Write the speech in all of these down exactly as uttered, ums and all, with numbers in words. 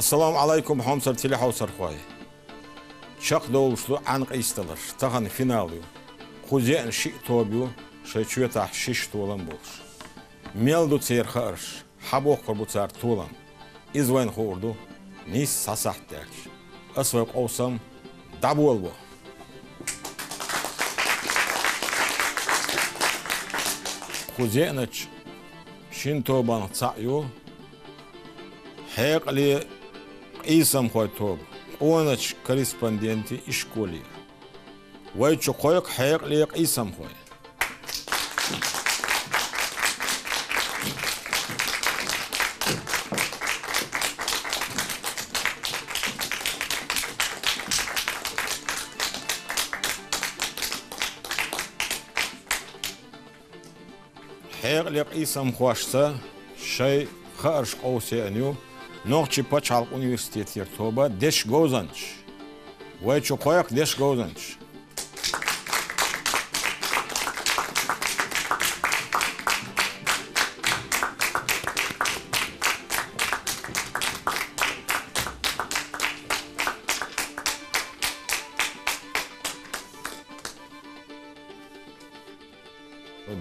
Ассаламу Ӏалайкум, хьомсара телехьовсархой! Чекхдовлуш ду Ӏан къийсадаларш, тахана финал ю. Кху зеана шиъ тоба ю, шайн чоьтахь шишша толам болуш. Мел ду церан хаарш, хьан боккхур бу цара толам? Иза вайна хуур ду нийсса цхьа сахьт даьлча. Ас вай къовсам дӀаболабо. Кху зеаначу шина тобанах цхьаъ ю хьекъале къийсамхой тоба, къоначу корреспондентийн ишколе. Вай чу кхойкху хьекъале къийсамхой. Хьекъале къийсамхошца шайн хаарш къовса еана ю Нохчийн пачхьалкхан университетера тоба «Дешан говзанчаш». Вай чу кхойкху дешан говзанчаш.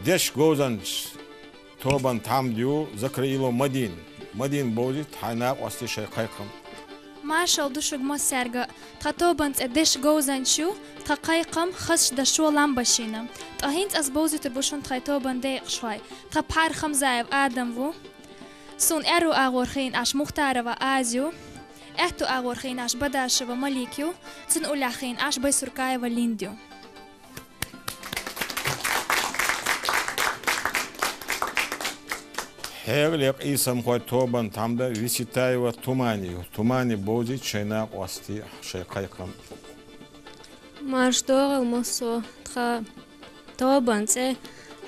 Дешан говзанчийн тобан тхьамда ю Закраилова Мадина. Мадина, бовзийта хьайн накъостий шайн кхайкхам. Маршалла ду шуьга массаьрга. Тхан тобан цӀе «Дешан говзанчаш» ю, тхан кхайкхам хазачу дашо Ламбашина. Ткъа хӀинца ас бовзуьйтур бу шуна тхайн тобан декъашхой. Тхан пхьар Хамзаев Адам ву. Суна аьрру агӀор хиъна Ӏаш Мухтарова Аза ю. Аьтту агӀор хиъна Ӏаш Бадашева Малика ю. Цунна уллехь хиъна Ӏаш Байсуркаева Линда ю. Хьекъале къийсамхой тобан тхьамда Виситаева Тумани ю. Тумани, бовзийта шайн накъостий шайн кхайкхам. Марша догӀийла массо! Тхан тобан цӀе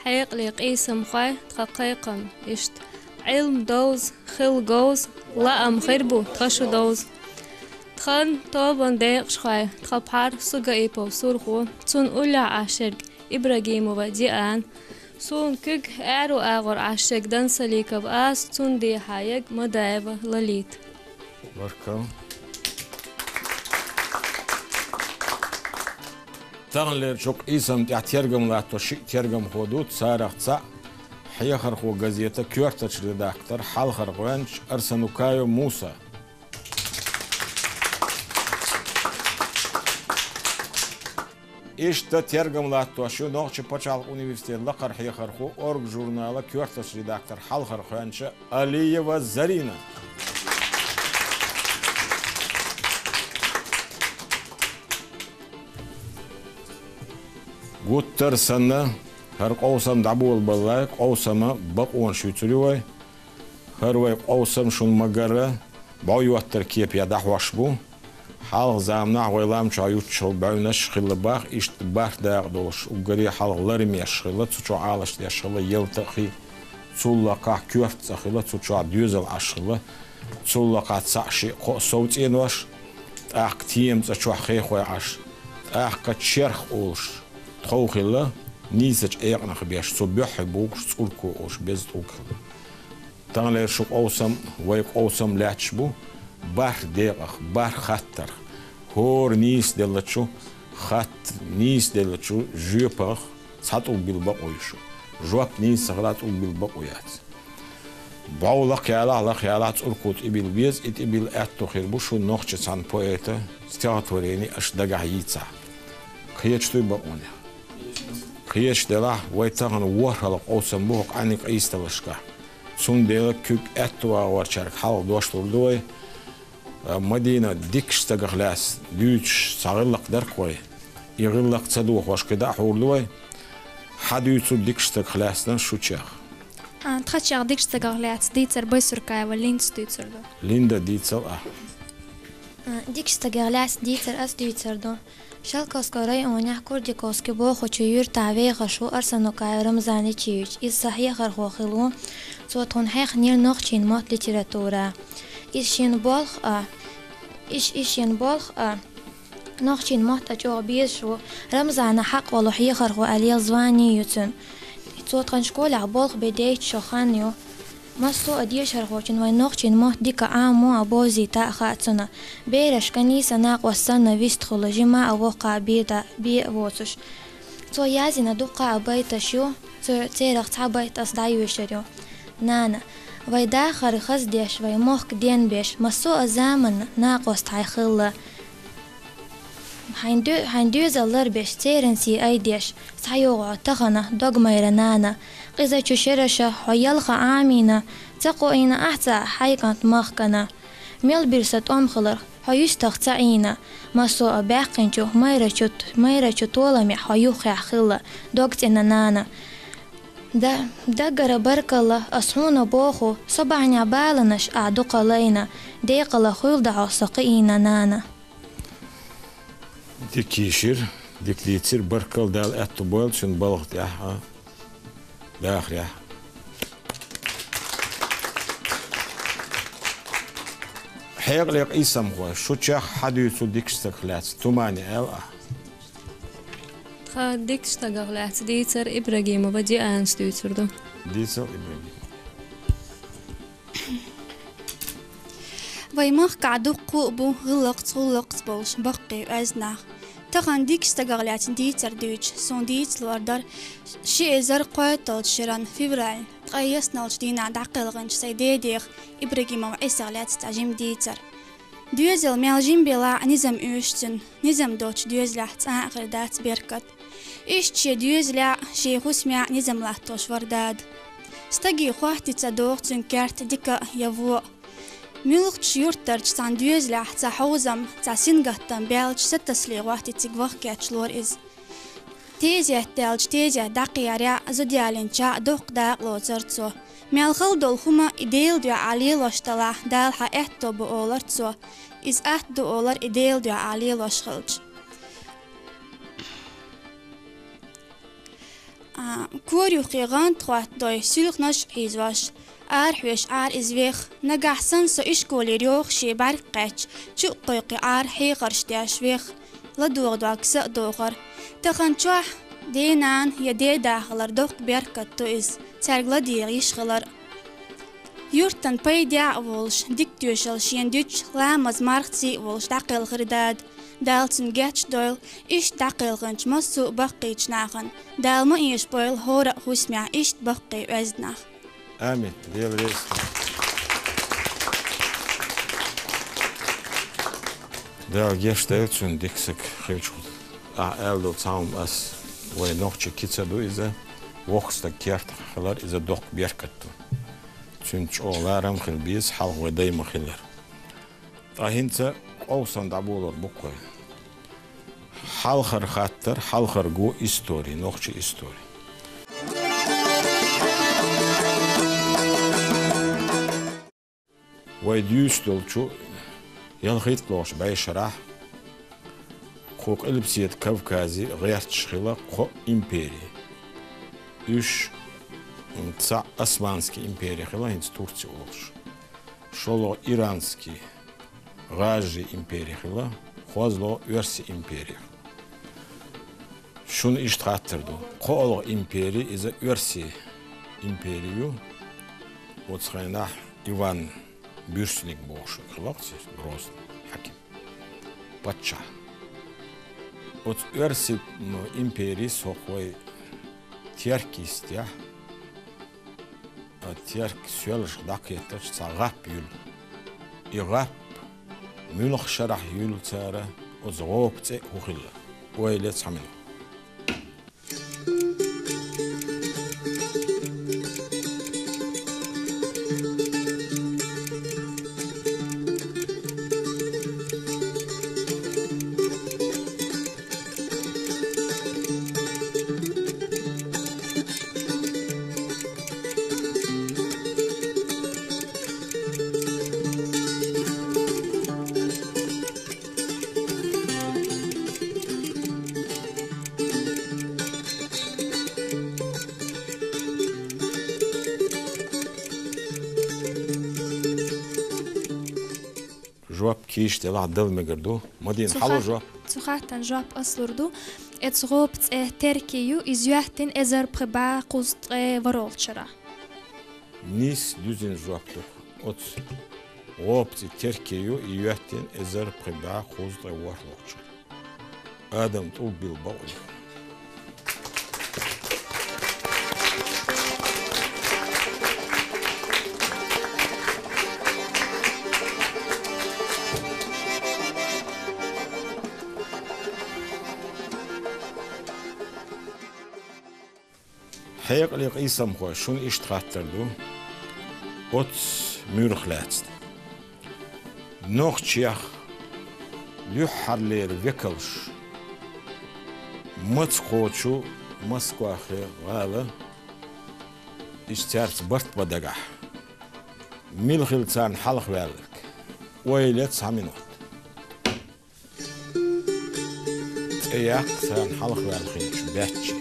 «Хьекъале къийсамхой», тхан кхайкхам иштта: Ӏилма довза, хила говза, лаам хир бу тхан шу довза. Тхан тобан декъашхой, тхан пхьар Сугаипов Сурхо, цунна уллехь Ӏаш ерг Ибрагимова Диана, суна куьг аьрру агӀор Ӏаш ерг Дансаликова Аза, цунна дехьа ерг Мадаева Лолита. Баркалла. Таханлерчу къийсам тӀехь тергам латто шиъ тергамхо ду, царах цхьаъ хьехархо, газета «Коьртачу» редактор, хьалхара гӀоьнча Арсанукаев Муса. Иштта тергам латтош ю Нохчийн пачхьалкхан университетан лакхара хьехархо, «Орга» журнала коьртачу редактор, хьалхара гӀоьнча Алиева Зарина. Гуттар а санна, хӀара къовсам дӀаболабалале, къовсаман бакъонаш юьйцур ю вай. ХӀара вай къовсам шуна ма-гарра бӀов йоттаран кепехь дӀахьош бу. Хьалха заманахь вай лам чохь юттуш йолу бӀаьвнаш хилла боху, иштта бархӀ дакъа долуш, уггаре хьалха лармеш хилла, цу чохь Ӏалашдеш хилла ялта а, хи. Цул лакхахь коьрта цӀа хилла, цу чохь доьзал Ӏаш хилла. Цул лакхахь цхьаъ, шиъ, кхоъ сов цӀенош, тӀаккха тема цӀа чохь хехой Ӏаш, тӀаккха черх олуш тхов хилла, нийсачу экъанах беш, цу буьххье бухуш цӀурко олуш беза тӀулг хилла. Таханлера шу къовсам, вай къовсам лаьтташ бу бархӀ декъах, бархӀ хаттарх. ХӀора нийса деллачу хатта, нийса деллачу жоьпах цхьа тӀулг билла бакъо ю шу. Жоп нийса ца хилахь, тӀулг билла бакъо яц. БӀов лакхаялахь, лахаялахь, цӀурко тӀебилла беза, и тӀебилла аьтто хир бу шун нохчийн цхьана поэта стихотворени аша дагахь йийцахь. Кхеташ дуй бакъонех? Кхеташ делахь, вай тахана ворхӀалгӀа къовсам бу хӀокху Ӏаьннийн къийсадаларшкахь. Цундела куьг аьтту агӀорчаьрга хьалха дош лур ду вай. Мадина, дикачу стагах лаьцна дуьйцуш цхьа гӀиллакх дара-кх вай. И гӀиллакх ца дохош кхидӀа а хьур ду вай. Хьан дуьйцур дикачу стагах лаьцна шу чех? А, тхан чех дикачу стагах лаьцна дийцар Байсуркаева Линдас дуьйцур ду. Линда, дийцал ахь. А, дикачу стагах лаьцна дийцар ас дуьйцур ду. Шелковского районехь Курдиковский бохучу юьртахь вехаш ву Арсанукаев Рамзан Ичиевич. Иза сан хьехархо хилла ву. Цо тхуна хьехнера нохчийн мотт, литература. Иза шен болх а, иш, иш шен болх а, нохчийн мотт а чӀогӀа безаш ву. Рамзана хьакъ волу хьехархо аьлла лела звание ю цуьнан. Цо тхан школехь болх бен дейтта шо хан ю. Массо а дешархочун вайн нохчийн мотт дика Ӏамо а, бовзийта а хаьа цунна. Бераш, каний санна, накъост санна вистхуьлу, жима а, воккха а бен а, бен а воцуш. Цо язйина дуккха а байташ ю, цу-, церах цхьа байт ас дӀайоьшур ю. Нана, вай дахар хаздеш, вай мохк денбеш, массо а заманна накъост хьайн хилла. Хьайн до-, хьайн доьзал ларбеш, церан сий айдеш, схьайогӀу хьо тахана, дог майра нана. Къизачу шераша хьо ялха Ӏамийна, ца кхоийна ахь цкъа хьайн кӀант махкана. Мел бира сан тӀом хиларх, хьо юьстах ца Ӏийна. Массо а баьккхинчу майрачу, майрачу толамехь хьо юххехь хилла, дог цӀена нана. Да, даггара баркалла ас хьуна боху, со бахьанехь баланаш ахь дукха лайна, декъала хуьлда хьо со кхиийна нана. Дика йийшира, дика дийцира, баркалла, Дала аьтту бойла цуьнан балха тӀехь а, дахарехь а. Хьекъале къийсамхой, шу чохь хьан дуьйцу дикачу стагах лаьцна, Тумане аьлла ахь? Тхан дикачу стагах лаьцна дийцар Ибрагимова Дианас дуьйцур ду. Дийцал, Ибрагим. Вайн махкахь дуккха а бу гӀиллакхца, гӀуллакхца болуш баккхий, оьзда нах. Тахана дикачу стагах лаьцна дийцар дуьйцуш, суна дийца лор дара ши эзар кхойтталгӀачу шеран февралан ткъе ялсаманичу дийнахь дӀакхелхинчу сайн дедех Ибрагимов Ӏисах лаьцна цхьа жима дийцар. Доьзал мел жима белахь а, низам оьшу цуьнан, низам доцучу доьзалехь цкъа а хир дац беркат. Иштта шен доьзалехь а, шен хӀусамехь а низам латтош вара дада. Стаге хӀоттий ца догӀу цуьнан керта дика а я вон а. Муьлххачу юьртарчу цхьана доьзалехь цхьа хьовзам, цхьа сингаттам баьлча, сатасале хӀоттий цига ваха кечлора иза. Тезет даьлча, тезет дӀакхерехь а, зуда ялийначохь а доккха дакъа лоцура цо. Мел хала долу хӀума и Делан дуьхьа лелош делахь, Дала хьан аьтто бу олура цо. Иза атта ду олура и Делан дуьхьа лелош хилча. А, кора юххе гӀант хӀоттадой, суьлханаш а хьийзош, арахьоьжуш Ӏара иза веха. Нагахь санна со ишколера йоху шен бӀаьрг кхаьчча, чу а кхойкхий Ӏара хьехарш деш веха, ладогӀа дог са а дохура. Тахана чохь ден-нана я ден да хилар доккха беркат ду иза, цаьрга ладегӀа йиш хилар а. Юьртан пайдехь а волуш, дика тоьшалла шена дуьтуш, ламаз-марха цӀий а волуш дӀакхелхира дада. Дала цунна гечдойла, дойла, иштта дӀакхелхинчу массо а баккхийчу нахана. Дала ма эшабойла хӀора а хӀусамехь иштта баккхий, оьзда нах. Амин. Дела реза. Дала гечдойла цунна, дика стаг хилча. Ахь аьлла долу цхьа хӀума ас, вайн нохчийн кица ду иза, воккха стаг кертахь хилар иза доккха беркат ду. Цуьнца чӀогӀа ларам хила беза, хьалха вайн дай ма-хиллара. Ткъа хӀинца къовсам дӀаболор бу-кх вай. Хьалхара хаттар, хьалхара го, истори, нохчийн истори. Вай дуьйцуш долчу ялхитталгӀачу бӀешарахь кху Къилбаседа Кавказе гӀерташ хилла кхо импери. Уьш, м, цхьаъ Османский импери хилла, хӀинца Турци олуш. ШолгӀа Иранский, ГӀажарийн импери хилла, кхозлагӀа Оьрсийн импери хилла. Шуна иштта хаттар ду. КхоалгӀа импери, иза Оьрсийн импери ю. Оцу хенахь Иван Буьрсник бохуш хилла-кх церан, Грозный хьаким, паччахь. Оцу Оьрсийн, м, империс хӀокху вай Терк йистехь, а, терк соьлжах дӀакхеттачу цхьа гӀап юьллу. И гӀап муьлха шарахь юьллу цара, оцу гӀопан цӀе а хӀун хилла? Ойла е цхьа минот. Кийча делахь дала мегар ду. Мадина, хьало жоп. Цу хаттарна жоп ас лур ду. Эцу гӀопан цӀе Терки ю, иза йоьттина эзар пхи бӀе кхузткъе ворхӀолгӀачу шарахь. Нийса дуьзина жоп ду. Оцу гӀопан цӀе Терки ю, и йоьттина эзар пхи бӀе кхузткъе ворхӀолгӀачу шарахь. Адам, тӀулг билла бакъо ю. Хьекъале, къийсамхой, шуна иштта хаттар ду. Оцу муьрах лаьцна. Нохчех дуьххьарлера векалш маца кхочу Москвахе гӀала, иштта цаьрца барт бан дагахь, мила хилла царна хьалхаваьлларг? Ойла, цхьа минот. ЦӀе яккха царна хьалхаваьлла хиллачу баьчча.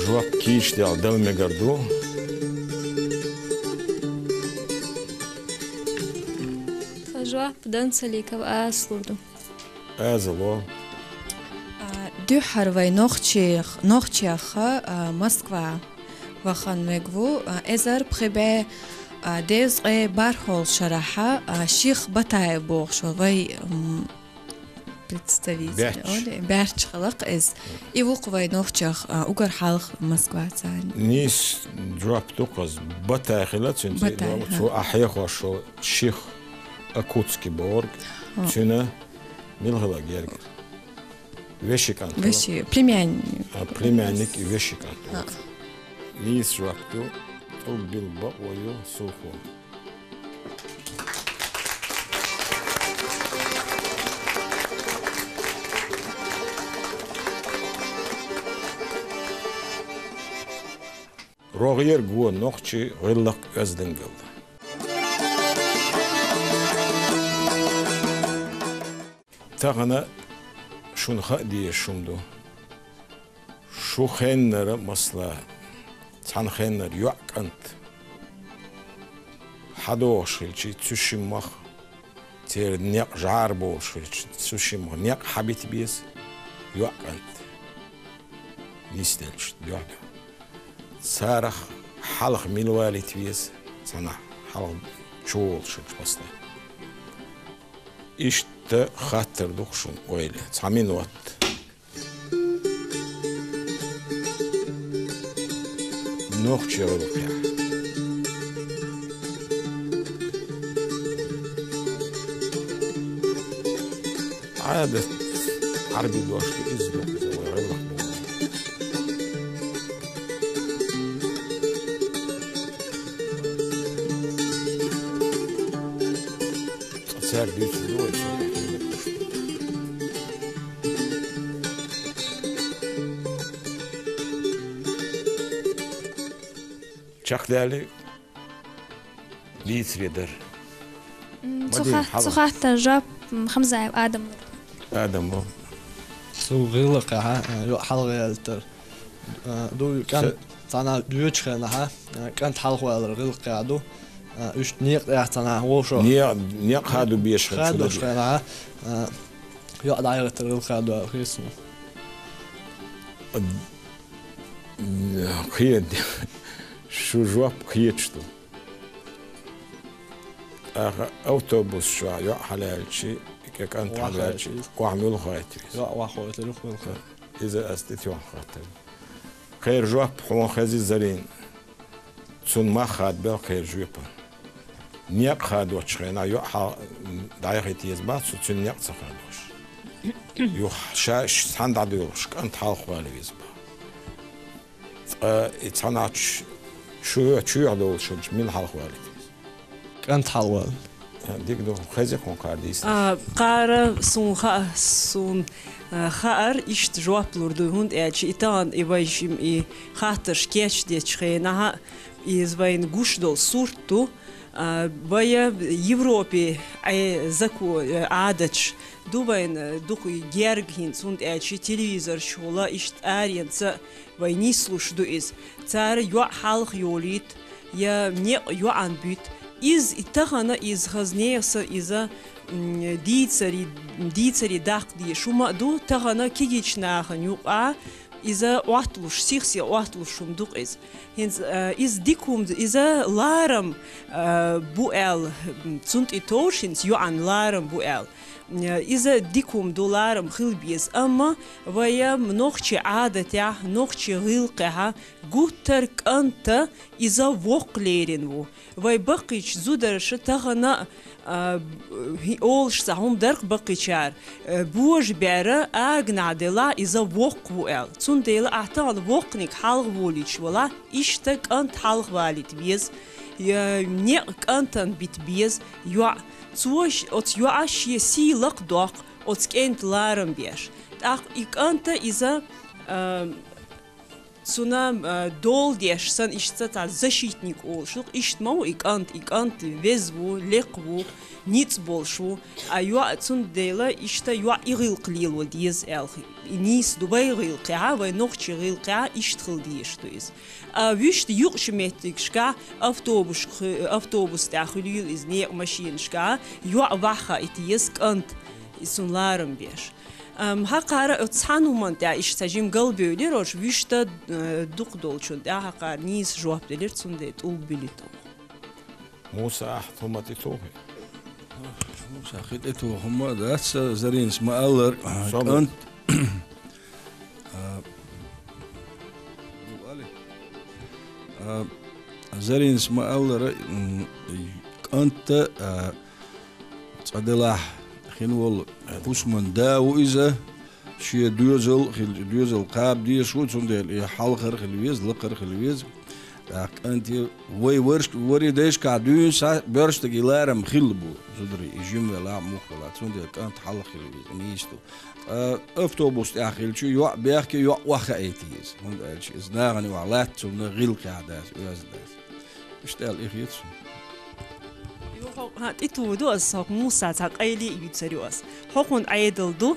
Жоп кийча делахь дала мегар ду. Тхан жоп Данцаликов Азас лур ду. Аза, ло. А, дуьххьара вай нохчех-, нохчех, а, Москва вахан мег ву, а, эзар пхи бӀе, а, дезткъе бархӀолгӀачу шарахь, а, Ших Батаев бохуш вай, м, представитель, баьчча. Оли, баьрчча хилла-кх иза. И ву-кх вай нохчех, а, уггар хьалха Москва царна. Нийса жоп ду-кх иза. Батай хилла цуьнан цӀе. Батай, хӀа. Цо ахь хьехош волу Ших Акутский бохург. ХӀа. Цуьнан мила хилла гергара? Вешин кӀант хилла. Вешин, племянник. А, племянник и вешин кӀант. ХӀа. Нийса жоп ду, тӀулг билла бакъо ю, Сулхо. РогӀера го нохчийн гӀиллакх-оьздангалла. Тахана шуна хаа дезаш хӀума ду. Шу хеннара, масала, цхьана хеннара йоӀ, кӀант хьадогӀуш хилча, цу шиммах, церан некъ жӀара болуш хилча, цу шиммах некъ хьабита беза, йоӀ, кӀант нисделча, дуьхьа-дуьхьа. Царах хьалха мила валийта веза, цхьанхьа хьалха чуволуш хилча, масала. Иштта хаттар ду-кх шуна, ойла, цхьа минот. Нохчийн гӀиллакхехь. Ӏадат, Ӏарбийн дош ду, иза ду, иза вай гӀиллакх боху. Цаьрга дуьйцур ду вай, цо. Чекхдаьлли, дийцаре дара. М, цу Мадина, хат-, хьала. Цу хаттарна жоп, м, Хамзаев Адам лур ду. Адам ло. Цу гӀиллакхехь, а, йоӀ хьалхаваьллар. А, ду кӀант, цхьана доьчу хенахь, а, кӀант хьалхавалар гӀиллакхехь ду. А, уьш некъа тӀехь цхьана вовшах. Не-, некъ хадо безаш хенахь. Хадош хенахь, а, йоӀ дӀаяхийтар гӀиллакхехь ду аьлла хета суна. Кхе-, шу жоп кхеташ ду. ТӀаккха автобус чохь йоӀ хьалаьлча, кӀе кӀант хьалаьлча, охьа муьлха хьаьвсира иза? ЙоӀ охьа хьаьвсира, муьлха. Иза ас тӀе тоьхна хаттар. Кхеран жоп хьуна хезий, Зарин? Цунна мах хадабелла кхеран жоьпана. Некъ хадочу хенахь йоӀ хьал-, дӀаяхийта еза бац цо, цуьнан некъ ца хадош. Юха ша, ш-, цхьаьна дӀадоьлхуш, кӀант хьалхавала веза бац. Ткъа и цхьаьнахьчу чоь-, чоьхьа долуш хилча, мила хьалхавалийта веза? КӀант хьалхавала. Дика ду, хеза хьуна кхара дийцар. А, кхара сона хаа, сона, а, хаар, иштта жоп лур ду, хӀунда аьлча и тахана и вай шим и хаттарш кечдечу хенахь, иза вайна гуш долу сурт ду, а, вай Европе, Ӏе-, зако-, э, Ӏадаташ ду вайна, э, дукха герга хӀинца, хӀунда аьлча телевизорш хула, иштта аренца вай нислуш ду иза. Цара йоӀ хьалха йолийта, я некъ йоӀан буьту. Иза и тахана, иза хаза нехан са, иза, м, дийцаре, дийцаре даккха дезаш хӀума а ду, тахана кегийчу нахана юкъа иза Ӏотталуш, сих-сиха Ӏотталуш хӀума ду-кх иза. ХӀинца, а, иза дика хӀума ду, иза ларам, а, бу аьлла, м, цунна тӀе товш хӀинца йоӀан ларам бу аьлла. Э, иза дика хӀума ду, ларам хила беза, амма вай нохчийн Ӏадатехь, нохчийн гӀиллакхехь гуттар кӀанта иза воккха лерина ву. Вай баккхийчу зударша тахана а, а, хӀи-, олуш цхьа хӀума дара-кх баккхийчара, э, божабер агнахь делахь, иза воккха ву аьлла. Цундела ахь тахана воккханиг хьалха волуьйтуш валахь, иштта кӀант хьалха валийта веза, я некъ кӀантана бита беза, йоӀ. Цо ш-, оцу йоӀа шен сий лакхадоккху, оцу кӀентан ларам беш. ТӀаккха и кӀанта иза, а, цунна, а, дола деш санна, иштта цхьа защитник олуш ду-кх, иштта ма ву и кӀант, и кӀант веза ву, лекха ву, ницкъ болуш ву. А йоӀ, цундела иштта йоӀ и гӀиллакх лело деза аьлла, и нийса ду вай гӀиллакхехь, вай нохчийн гӀиллакхехь иштта хила дезаш ду иза. А вуьшта юкъачу меттигашкахь автобус, автобус тӀехь хуьлийла иза, некъа машинашкахь йоӀ ваха хаийта еза кӀант, и цунна ларам беш. Ам, хӀокхара оцу цхьана хӀуманна тӀехь иштта цхьа жима галбевлира, оцу вуьшта, э, дукха долчунна тӀехь хӀокхара нийса жоп делира, цундела тӀулг буьллу тхо. Муса, ахь хӀума тӀетухий? Муса, хи тӀетуха хӀума дац, Заринас ма-аллара, кӀант. А, а, Заринас ма-аллара, м, кӀанта, а, цкъа делахь хин волу хӀусаман да ву иза, шен доьзал хила, доьзал кхаба дезаш ву, цундела и хьалхара хила веза, лакхара хила веза. ТӀаккха кӀанте вай варш-, вари дайшкахь дуьйна схьа боьрша стаге ларам хилла бу, зударий, и жима велахь, муха велахь, цундела кӀант хьалха хила веза, нийса ду. Ткъа автобус тӀехь хилча, йоӀ бехке, йоӀ охьахаийта еза, хӀунда аьлча иза нахана юкъахь латта цунна гӀиллакхехь дац, оьзда дац. Иштта аьлла, и хета суна. Ю, хьо-, хьан тӀетухур ду ас, хӀокху Муса цхьа къайле а юьйцур ю ас. ХӀокхуьнан Ӏедал ду,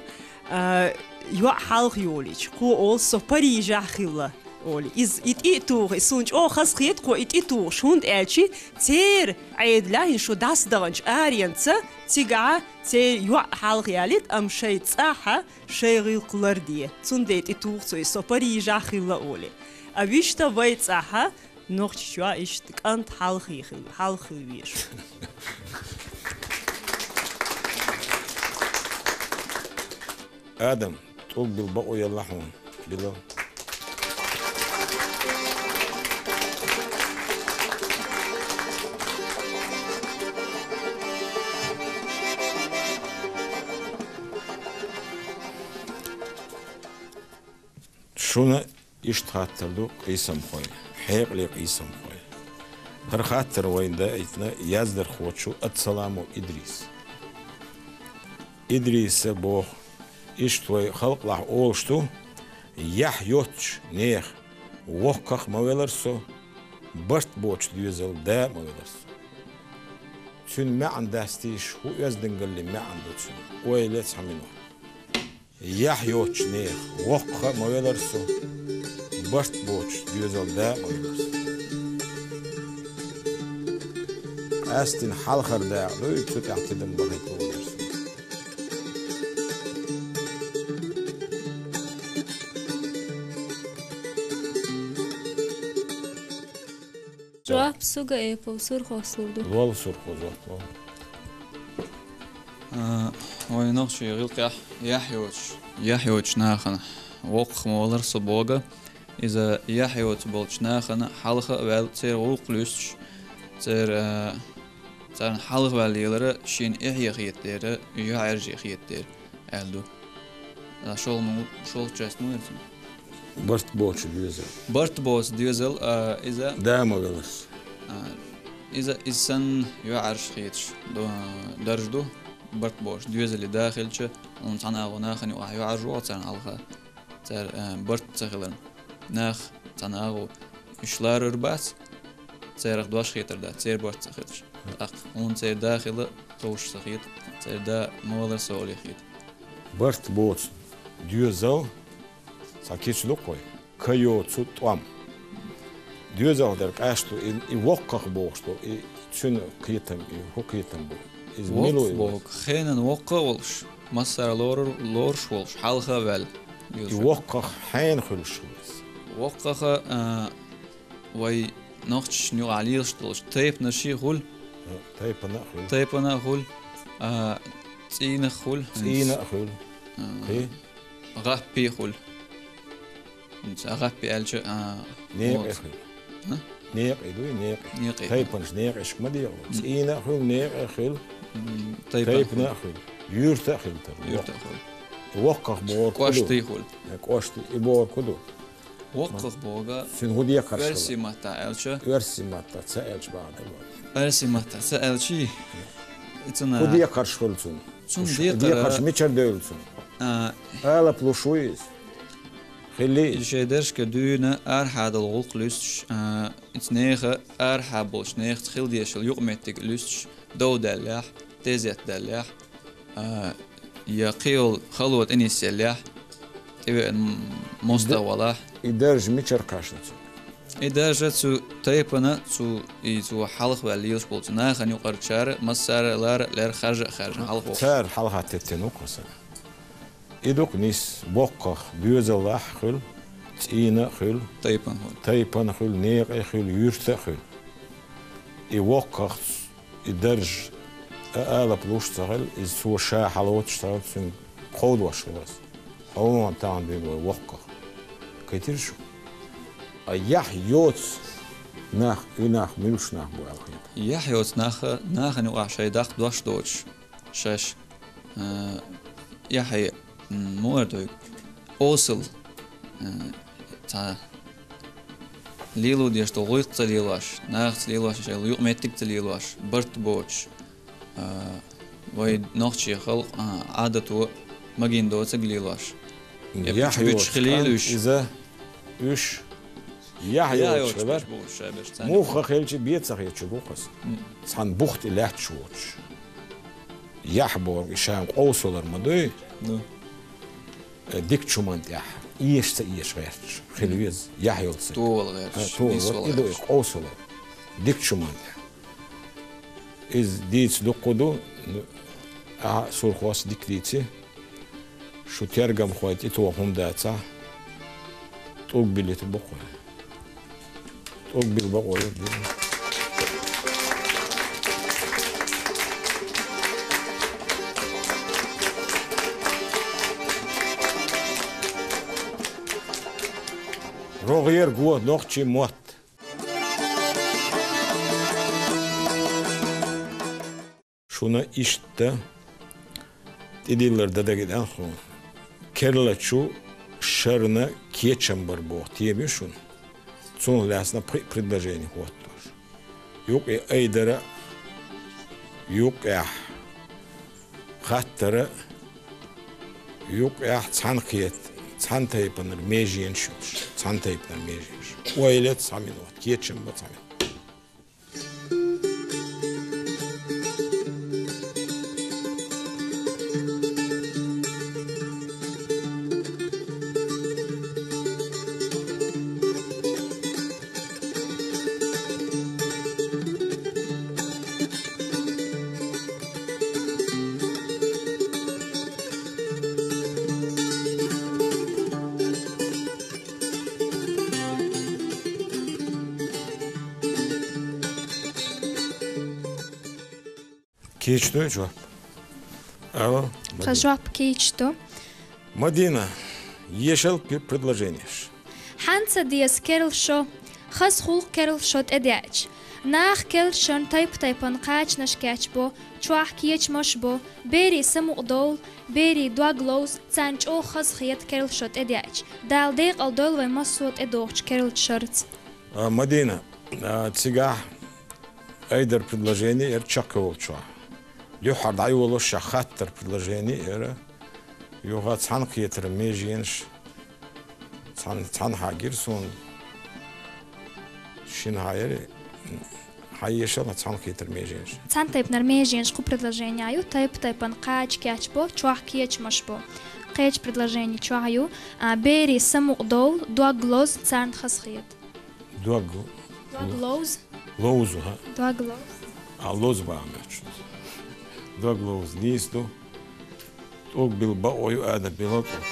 а, йоӀ хьалха йолийча, кхо олу, со Парижехь хилла, олий. Иза и тӀе а туху, и суна чӀогӀа хазахета кхо и тӀе тухуш, хӀунда аьлча церан Ӏедалехь, хӀинца шу дӀасадаханчу аренца, цигахь церан йоӀ хьалха ялийта, амма шайн цӀахь шайн гӀиллакх ларде. Цундела тӀетуху цо и, со Парижехь хилла, олий. А вуьшта вай цӀахь Нохчийчохь иштта кӀант хьалхе хила, хьалха хила везаш. Адам, тӀулг билла бакъо елла хьуна. Билла. Шуна иштта хаттар ду, къийсамхой, хьекъале къийсамхой. ХӀара хаттар вайна даийтина яздархочо Ацаламов Идриса. Идриса боху, иштта вай халкъалахь олуш ду: яхь йоцучу нехан воккхах а ма велара со, барт боцучу доьзалан да а ма велара со. Цуьнан маьӀна дастийша, хӀун оьздангаллин маьӀна ду цуьнан? Ойла е цхьа минот. Яхь йоцучу нехан воккхах а ма велара со, барт боцучу доьзалан да а ма велара со. Къаьсттина хьалхара дакъа ду, цу тӀехь тидам бахийта лууш вара со. Жоп Сугаэпов Сурхос лур ду. Лол, Сурхо, жоп лол. А, вайн нохчийн гӀиллакхехь яхь йоцуш, яхь йоцучу нахана воккхах ма валара со боху. Иза яхь йоцуш болчу нахана хьалха а ваьлла, церан гӀуллакх луьстуш, церан, а, царна хьалха ваьлла лелара шена эхье хета дера, йоӀ-Ӏаьржа хета дера аьлла ду. А, шолгӀа ма-, шолгӀа часть ма вара цуьнан? Барт боцу доьзал. Барт боцу доьзал, а, иза. Да ма велара со. А, Иза, иза санна йоӀараш хеташ до-, дарж ду, барт боцуш, доьзале да хилча, хьуна цхьана агӀо нахана юкъахь йоӀараш ву царна хьалха, цара, а, барт ца хиларна. Нах цхьана агӀо уьш ларар бац, царах дош хетар дац, церан барт ца хилча. ТӀаккха хьуна церан да хила ховш ца хета, церан да ма валара со олий хета. Барт боцу доьзал цхьа кийча ду-кх вай. Ка йоцу тӀом. Доьзалх дара къаьсту, и, и воккхах бохуш ду, и цуьнан кхетам, и хӀун кхетам бу? Иза мила ву и воккха? Хенан воккха а волуш, массара лорур-, лоруш волуш, хьалха а ваьлла. И воккхах хьенан хуьлуш хила иза? Воккхаха, а, вай нохчашна юкъахь лелаш долчу тайпанаший хуьлу. Тайпана а хуьлу. Тайпана а хуьлу, а, цӀийнах хуьлу. ЦӀийнах хуьлу. А, кхин? ГӀаппий хуьлу. Ца гӀаппи аьлча, а, некъий вот. Хуьлу. А? Некъий дуй, некъий. Некъий. Тайпанаш некъийшка ма декъало. М. ЦӀийнах хуьлу, некъий хуьлу. М, тайпана хуьлу. Тайпана хуьлу. Юьрта а хуьлу тара. Юьрта а хуьлу. Воккхах бохург хӀун ду? КӀоштий хуьлу. Э, кӀоштий, и бохург хӀун ду? Воккхах бохург. Цуьнан хӀун декхарш хуьлу? Оьрсийн маттахь аьлча. Оьрсийн маттахь ца аьлча бахьана ду. Оьрсийн маттахь ца аьлчий, и цуьнан хӀун декхарш хуьлу цуьнан? Цуьнан хӀун декхар, декхарш мичара девлла цуьнан? А, алап луш вуй иза? Хилли? И шайн дерришка дуьйна арахьа долу гӀуллакх луьстуш, а, иза нехан арахьа болчу нехаца хила дезаш йолу юкъаметтиг луьстуш, дов даьллехь, тезет даьллехь, а, я кхин йолу хало тӀенисъеллехь, тӀевеана м-, мостагӀа валахь. И дарж мичара кхаьчна цуьнан? И дарж цу тайпана, цу, и цо хьалха ваьлла лелаш болчу нахана юкъарчара массара а лара а лаьрра, харжа а хаьржина хьалха воккхуш. Цара хьалха теттина ву-кх аса. И ду-кх нис, воккхах доьзаллахь а хуьлу, цӀийнах а хуьлу, тайпана хуьлу. Тайпана хуьлу, некъий хуьлу, юьрта а хуьлу. И воккхах, и дарж а алап луш ца хилла, иза цо ша хьалоцуш ца хилла, цуьнга кховдош хилла аса. Хьо вон тахана дуьйна вай воккхах. Кхийтира шу? А яхь йоцу нах, и нах муьлш нах бу аьлла хета? Яхь йоцу нах, нахана юкъахь шайн даккха дош доцуш. Шаьш, а, яхье, м, муха эр ду, осал, а, цхьа лело дезаш долу гӀуллакх ца лелош, нахаца лелош, шайн юкъаметтиг ца лелош, барт боцуш, а, вай нохчийн халкъан, а, Ӏадато магийна доцург лелош. Яхь йоцуш хилийла уьш. Иза уьш Яхь йоцуш хилар. Муха хилча бен ца хеташ ву-кх аса. Цхьана бух тӀе лаьтташ воцуш. Яхь бохург и ша къовсалар ма дуй? Э, дикачу хӀуманна тӀехь эша ца эша гӀерташ хила веза, яхь йолу стаг. Товала гӀерташ, а, товала, и ду и къовсалар. Дикачу хӀуманна тӀехь. Иза дийца дуккха ду, ну, ахьа сурхоша дика дийци. Шу тергамхойн тӀе тоха хӀума дацахь, тӀулг билийта бокъо. ТӀулг била бокъо ю. РогӀера го, нохчийн мотт. Шуна иштта тӀедиллар дан дагадеана хьуна. Керлачу шарна кечам бар боху тема ю шуна. Цунах лаьцна пхи предложени хӀоттош. Юкъе айдара, юкъехь хаттара, юкъехь цхьаьнакхета, цхьана тайпанара меженаш йолуш, цхьана тайпанара меженаш. Ойла цхьа минот, кечам ба цхьа минот. Кийча дуй жоп? Алло, тхан Мадина. Жоп кийча ду. Мадина, ешал пе-, предложенеш. Хьан ца деза керла шо, хаза хуьлу керла шо тӀедеача. Наха керла шарна тайп-тайпана кхачанаш кечбо, чохь кечамаш бо, берийн самукъа довла, берийн дог ловза, царна чӀогӀа хазахета керла шо тӀедеача. Дала декъал дойла вай массо а тӀедогӀучу керлачу шарца. А, Мадина, а, цигахь, Айдар предложени яр чакхйолчохь. Дуьххьара дӀайолалуш ша хаттар предложени яр. Юха цхьаьна кхетар меженаш. Цхьаьна, цхьаьнахьа гира суна. Шинахьа яр, хьан ешал цхьаьна кхетар меженаш. Цхьана тайпанара меженаш кху предложени ю, тайп-тайпана кхача кечбо, чохь кечамаш бо. Кхечу предложени чохь ю, а, берийн самукъадовла, дог лоза, царна хазахета. Дог. Дог ловза. Ловза, хӀа? Дог ловза. А, лоза бахьана меттиг. Дог ловза нийса ду. ТӀулг билла бакъо ю, Адам, билла тӀулг.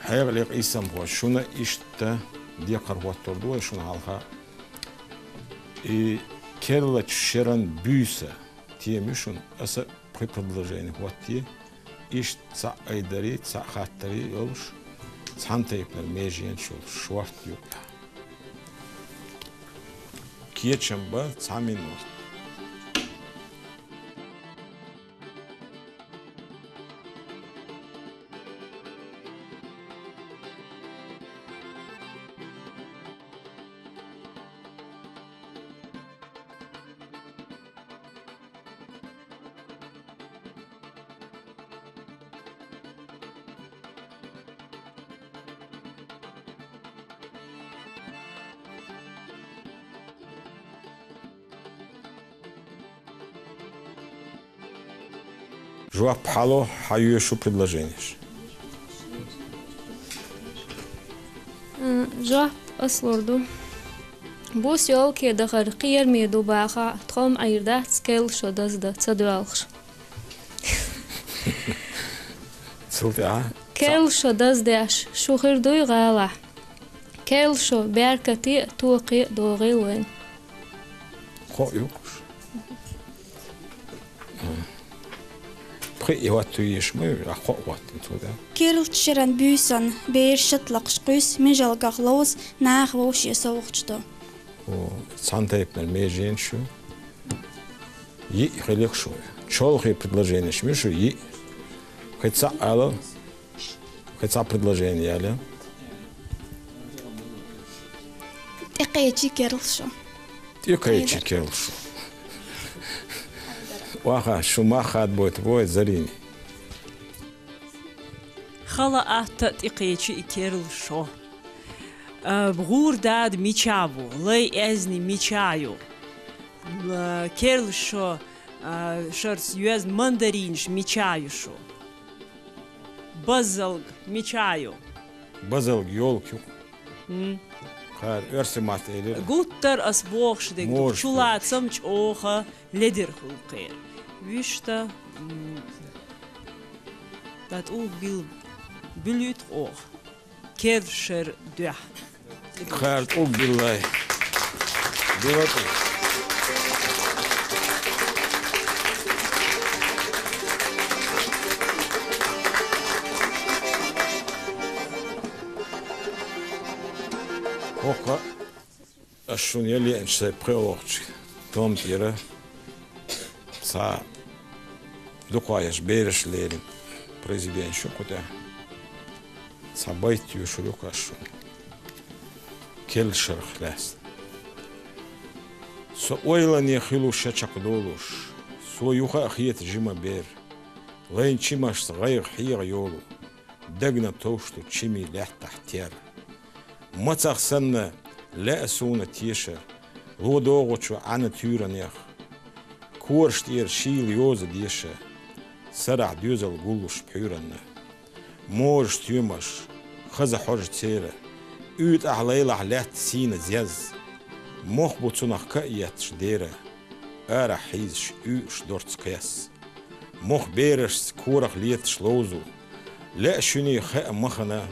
Хьекъале, къийсамхой, шуна иштта декхар хӀоттор ду вай шуна хьалха. И керлачу шеран буьйса тема ю шуна, аса пхи предложени хӀоттае, иштта цхьаъ айдарий, цхьаъ хаттарий йолуш, цхьана тайпанара меженаш йолуш, шорта юкъахь. Кечам бан цхьа минот. Жоп хьало, хьан йоьшу предложенеш? М, жоп ас лур ду. Бус йолке дахар кхераме ду баха, тхом Ӏийр дац, керла шо даздан ца доьлхуш. Цул тӀаьхьа? Керла шо даздеш, шу хир дуй гӀалахь. Керла шо беркате а, токхе а догӀийла вайн. Кхоъ юкъуш. Пхи и хӀотто еш ма ю, а кхоъ хӀоттина цо, да? Керлачу шеран буьйсан бераш шатлакхаш кхуьйсу, мижалгах ловза, наха вовше совгӀаташ до. О, цхьана тайпанара меженаш ю. Йиъ хилира шу. Чолхе предложенеш ма ю шу, йиъ. Кхин цхьаъ ала. Кхин цхьа предложени яла. ТӀекхечи керла шо. ТӀекхечи керла шо. Ваха, шу мах хадбойту бой, Зарини. Хала атта тӀекхечи и керла шо. А, гӀур дада мича ву, лай эзни мича ю. Ла-, керла шо, а, шарц йоьзна мандаринаш мича ю шу. Баззалг мича ю? Баззалг йолка ю. М. Кхара оьрсийн матта элира. Гуттар ас бохуш дерг ду. Может, чулацам чӀогӀа ледара хуьлу кхера. Вуьшта, м, да тӀулг бил-, билуьйту оха. Керла шер дуьхьа. Кхара тӀулг биллай. Била тӀулг. ХӀокху ас шуна ял еанчу сайн пхоьалгӀачу томма тӀера цхьа дукха еш бераш лерина произведенеш ю кху тӀехь. Цхьа байт йоьшур ю-кх ас шуна. Керла шарах лаьцна. Со ойлане хилуш ша чекхдолуш, со юха а хета жима бер. Лайн чимашца гӀайгӀа хьегӀа йолу, дагна товш ду чимий лаьттахь тер. Мацах санна, лаьа суна теша, ло догӀучу Ӏаьнан туьйранех. Кораш тӀера шийла йоза деша, сарахь доьзал гуллуш пхьуьйранна. Можа стоьмаш, хаза хьожа церан, уьйтӀахь лайлахь лаьтта сийна зеза. Мох бу цунах каъ етташ дера, арахь хьийзаш уьйуш дорц кхес. Мох берашца корах леташ ловзу, лаьа шуьний хаа махана,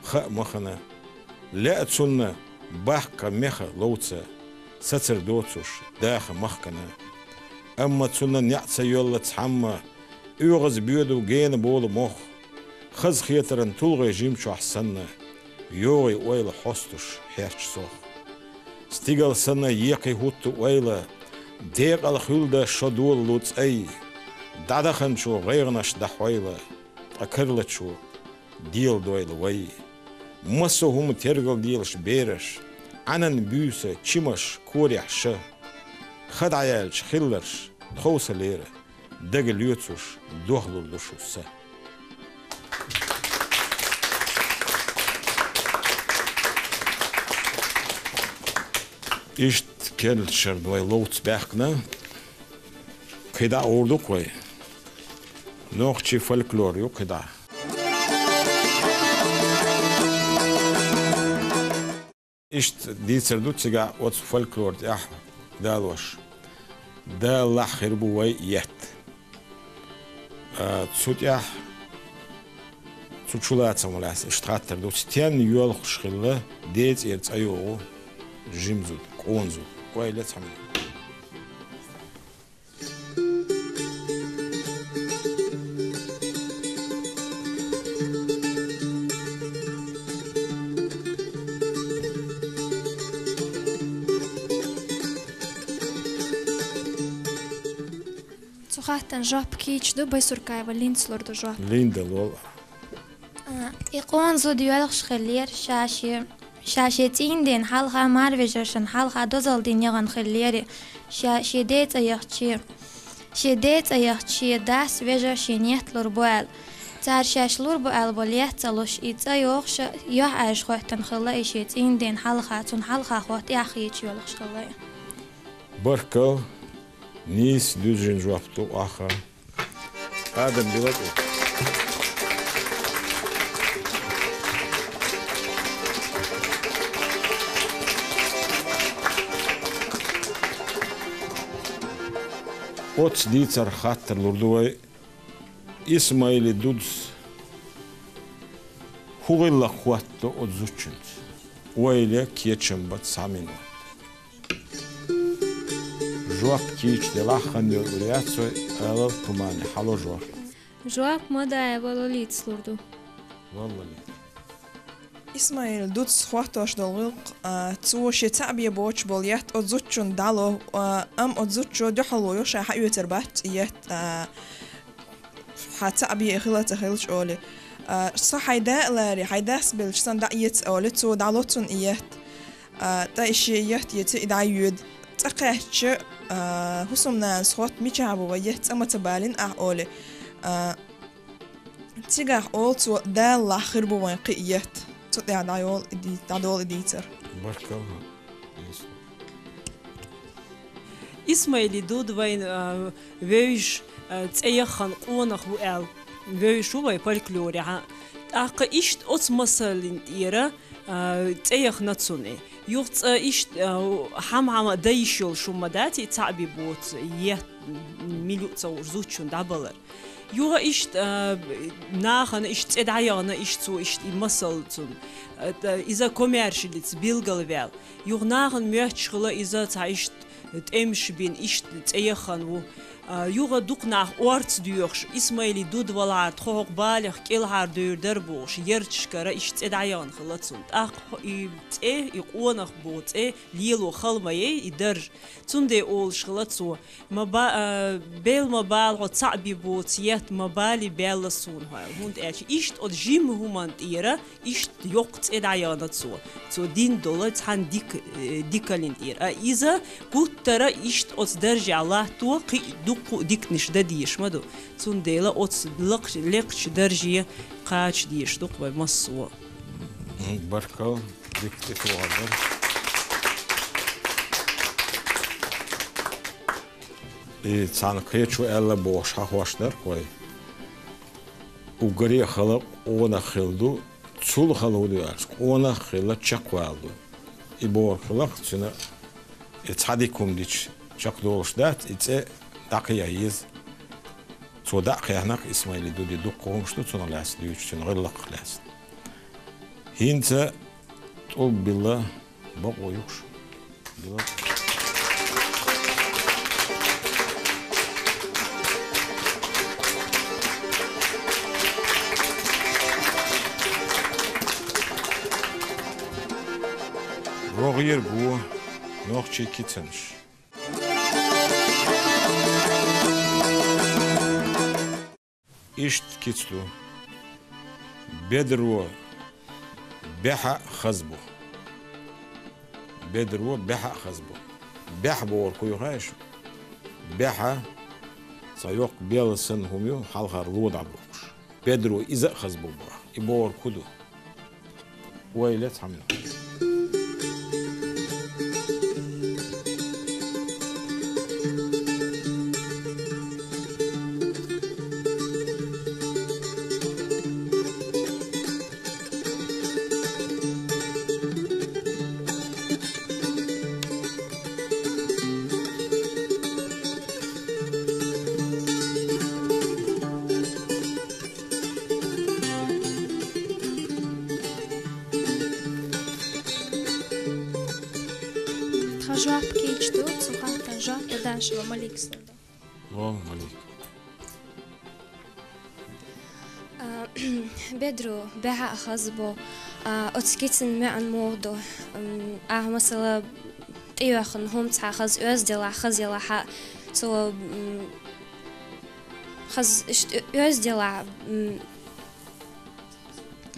хаа махана. Лаьа цунна баккха меха ловца, сацар доцуш даха махкана. Амма цунна неӀ ца йоьлла цхьамма, оьгӀаз боьду гена болу мох. Хазахетаран тулгӀе жимчохь санна, йогӀий ойла хьостуш хьерча сох. Стигал санна екхий хӀутту ойла, Декъала хуьлда шо долалу цӀай, дӀадаханчо гӀайгӀанаш дӀахьойла, ткъа карлачо деладойла вай. Массо а хӀума тергалделаш бераш, Ӏанан буьйса чимаш корехь ша. Ха дӀаяьлча хилларш тховсалера, дага лоьцуш дохлур ду шу са. Иштта керлачарна вай ловца баьхкина, кхидӀа а гӀур ду-кх вай. Нохчийн фольклор ю кхидӀа. Иштта дийцар ду цигахь оцу фольклор тӀехь далош. Даллахь хир бу вай етт. А, цу тӀехь цу чулацам лаьцна иштта хаттар ду. Стенна йоьлхуш хилла ден цӀера цӀа йогӀу жима зуда, къона зуда? Ойла е цхьа минот. Цу хаттарна жоп кийча ду, Байсуркаева Линда лур ду жоп. Линда, лол. А, и къона зуда йоьлхуш хиллера, ша шен, ша шен цӀийнан ден хьалха, марвежаршна хьалха дозалла дина яхана хиллера, ша шен ден цӀа яхча, шен ден цӀа яхча, шен дас, вежарш шена етт лур бу аьлла. Цара шаьш лур бу аьлла болу етт ца луш, и цӀа йогӀуш, юьхьӀаьржа хӀоьттина хилла и шен цӀийнан ден хьалха, цунна хьалха хӀотта эхь хеташ йоьлхуш хилла и. Баркалла, нийса дуьззина жоп ду ахха. Адам, била тӀе. Оцу дийцарх хаттар лур ду вай Исмаили Дудас: хӀун гӀиллакх хӀоттадо оцу зудчуьнца? Ойла е, кечам бац, цхьа минот. Жоп кийча делахь, хан йойур яц вай, алал, тумане, хьало жоп. Жоп Мадаева Лолитас лур ду. Валлали. Исмаил Дудас хӀоттош долу гӀиллакх, а, цо шен цхьаъ бен боцуш болу етт оцу зудчунна дӀало, а, амма оцу зудчо дуьхьало йо, ша хьаоьцур бац и етт, а, хьан цхьаъ бен хила а ца хилча олий. А, со хьайн да а ларе, хьайн дас белча санна дӀаэца олий, цо дӀало цунна и етт. А, тӀаккха и шен етт эций, и дӀайоьду. ЦӀа кхаьчча, а, хӀусамнанас хотту: мичахь бу вайн етт, цӀа ма ца балийна ахь олий. А, цигахь олу цо: даллахь хир бу вайн кхин а етт. Цу тӀехь дӀайолу и ди-, дӀадолу и дийцар. Баркалла. Исмаили Дуда вайн, а, вевзаш, а, цӀе яххана къонах ву аьлла, вевзаш ву вайн фольклорехь. ТӀаккха иштта оцу масаллин тӀера, а, цӀе яхна цунна. Юха цкъа иштта, а, хьама-хьама дан йиш йолуш хӀума дац и цхьаъ бен боцу етт, мила юкъа ца хууш зудчунна дӀабалар. Юха иштта, а, нахана иштта цӀе дӀаяхна, иштта цо иштта и масал цунна, а, тӀа иза комаьршаллица билгалваьлла. Юха нахана моьттуш хилла иза цхьа иштта тӀемаш бина, иштта цӀе яххана ву. А, юха дукха нах орца доьхуш, Исмаили Дуда валахьара тхо хӀокху балех кӀелхьардевр дара бохуш, ярташкара иштта цӀе дӀаяхна хилла цунна. ТӀаккха и цӀе, и къонах боху цӀе лело хала ма яй и дарж. Цундела олуш хилла цо: ма ба-, а, бел ма бала хьо цхьаъ бен боцу етт, ма балий баьлла суна хьо, хӀунда аьлча иштта оцу жимма хӀуманна тӀера иштта йоккха цӀе дӀаяхна цо. Цо дина долу цхьана дика, э, дикаллин тӀера. А иза гуттара иштта оцу даржехь латто, кхин а дуккха а диканаш дан дезаш ма ду. Цундела оцу лакх-, лекхачу дарже кхача дезаш ду-кх вай массо а. М, баркалла, дика тӀетоьхна дара. И цхьана кхечо аьлла бохуш хьахош дара-кх вай. Уггаре а хала къонах хилла ду, цул хала хӀун ду аьлча, къонах а хилла чекхвала ду. И бохург хиларх, цуьнан и цхьа дика хӀума дича чекхдолуш дац, и цӀе дӀакхехьа еза. Цо дӀа а кхехьнарх, Исмаили Дуди дуккха хӀумаш ду цунах лаьцна дуьйцуш, цуьнан гӀиллакхах лаьцна. ХӀинца тӀулг билла бакъо юхуш. Билла. РогӀера го нохчийн кицанаш. Иштта кица ду. Бедро баьхьа а хаза бу. Бедро баьхьа а хаза бу. Баьхьа бохург хӀун ю хаьий шуна? Баьхьа цхьа йоккха бел санна хӀума ю, хьалхара ло дӀабохкуш. Бедро иза а хаза бу боху. И бохург хӀун ду? Ойла е цхьа минот. Тхан жоп кийча ду, цу хаттарна жоп Дадашева Маликас лур ду. Ло, Малик. А, бедро баьхьа а хаза бу, а, оцу кицан маьӀна муха ду? М, ахьа, масала, тӀеоьхна хӀума цхьа хаза оьзда елахь, хаза елахь а, цо, м, хаза иштта оьзда елахь, м,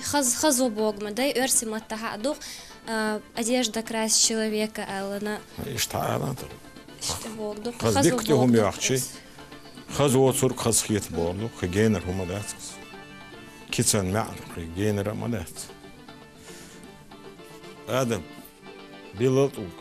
хаза, хаза ву бохург ма дай, оьрсийн маттахь а ду-кх, а, одежда красит человека аьлла. Иштта хьааланта. Иштта бохург ду-кх. Хаза, хаза дика ву тӀе хӀума бохург ду-кх йоьхчий, оьрс. Хаза воцург хазахета бохург ду-кх, кхин генара хӀума дац-кх. Кицан маьӀна кхин генара а ма дац. Адам. Билал тӀулг.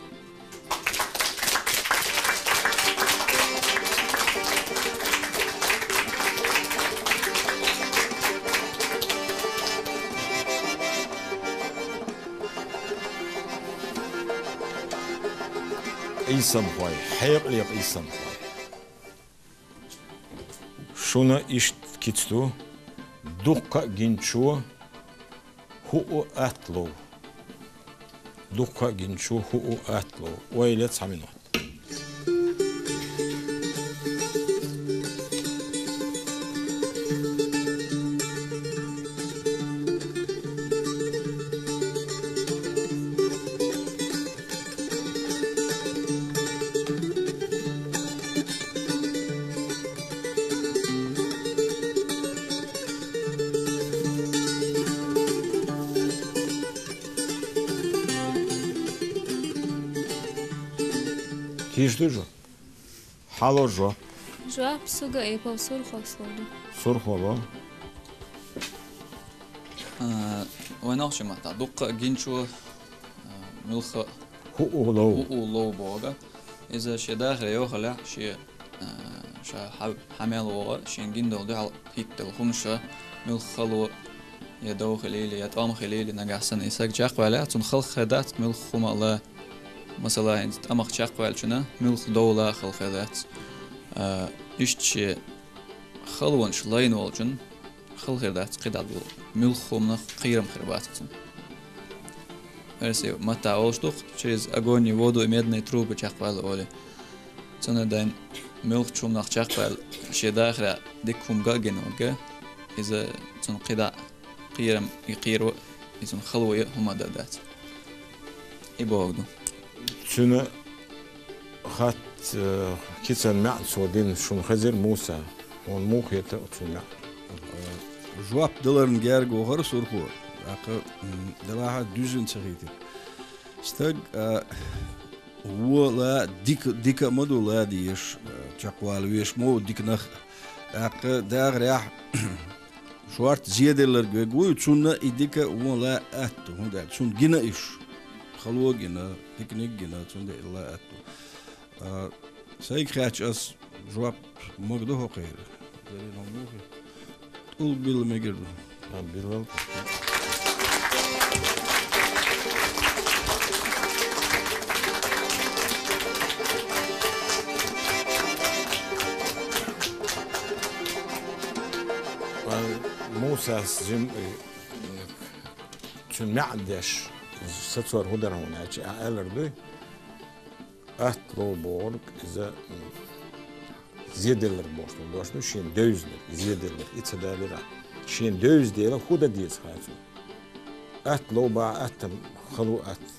Къийсамхой, хьекъале къийсамхой. Шуна иштта кица ду: дуккха а гиначо хӀуъу атта лов. Дуккха а гиначо хӀуъу атта лов. Ойла е цхьа минот. Тийша ду жоп? Хьало жоп. Жоп Сугаипов Сурхо лур ду. Сурхо ло. А, вайн нохчийн маттахь дуккха а гиначо, а, муьлхха а хӀуъу лов. ХӀуъу лов бохург. Иза шен дахаре йохалехь, шен, а, ша хьа-, хьа мел вогӀу, шен гина долу дуьхьал хӀитталла хӀумнаш, муьлхха хало, я дов хилийла, я тӀом хилийла, нагахь санна и саг чекхваьллехь, цунна хала хир дац муьлхха хӀума а ла. Масала, хӀинца тӀамах чекхваьллачунна муьлхха дов ла хала хир дац. А, иштта шен халонаш лайна волчунна хала хир дац кхидӀа долу муьлхха хӀуманах кхерам хир бац цунна. Оьрсийн маттахь олуш ду-кх, через огонь и воду и медные трубы чекхваьлла олий. Цундела муьлххачу хӀуманах чекхваьлла, шен дахаре дика хӀума ган а гина ву-кх, иза цунна кхидӀа кхерам и кхеро, и цунна хало а хӀума а дан дац. И бохург ду. Цуьнан хатта, э, кицан маьӀна цо дина шуна хезира, Муса. Хьуна муха хета оцу маьӀна? Жоп даларна герга вахара Сурхо. ТӀаккха, м, делахь а дуьззина ца хийтира. Стаг, а, вон ла дика, дика а ма ду ла дезаш, а, чекхвала везаш ма ву диканах. ТӀаккха дахарехь шорта зеделларг верг вуй, цунна и дика а вон ла атта, хӀунда аьлча цунна гина уьш. Хало а гина, диканиг а гина, цундела ла атта. А, сайга хаьттича ас жоп мага ду хӀокхеран. Дарина хӀун ду хи? ТӀулг билла мегар ду. А, билла. А, Мусас жим, э, цуьнан маьӀна деш, сацор хӀун дара хьуна аьлча, а, аьллар дуй? Атта лов бохург иза, м, зеделларг бохуш долу дош ду, шена девзинарг, зеделларг, и ца далира. Шена девза дела хӀун дан деза хаа цунна? Атта лов бахьа, атта хало, атта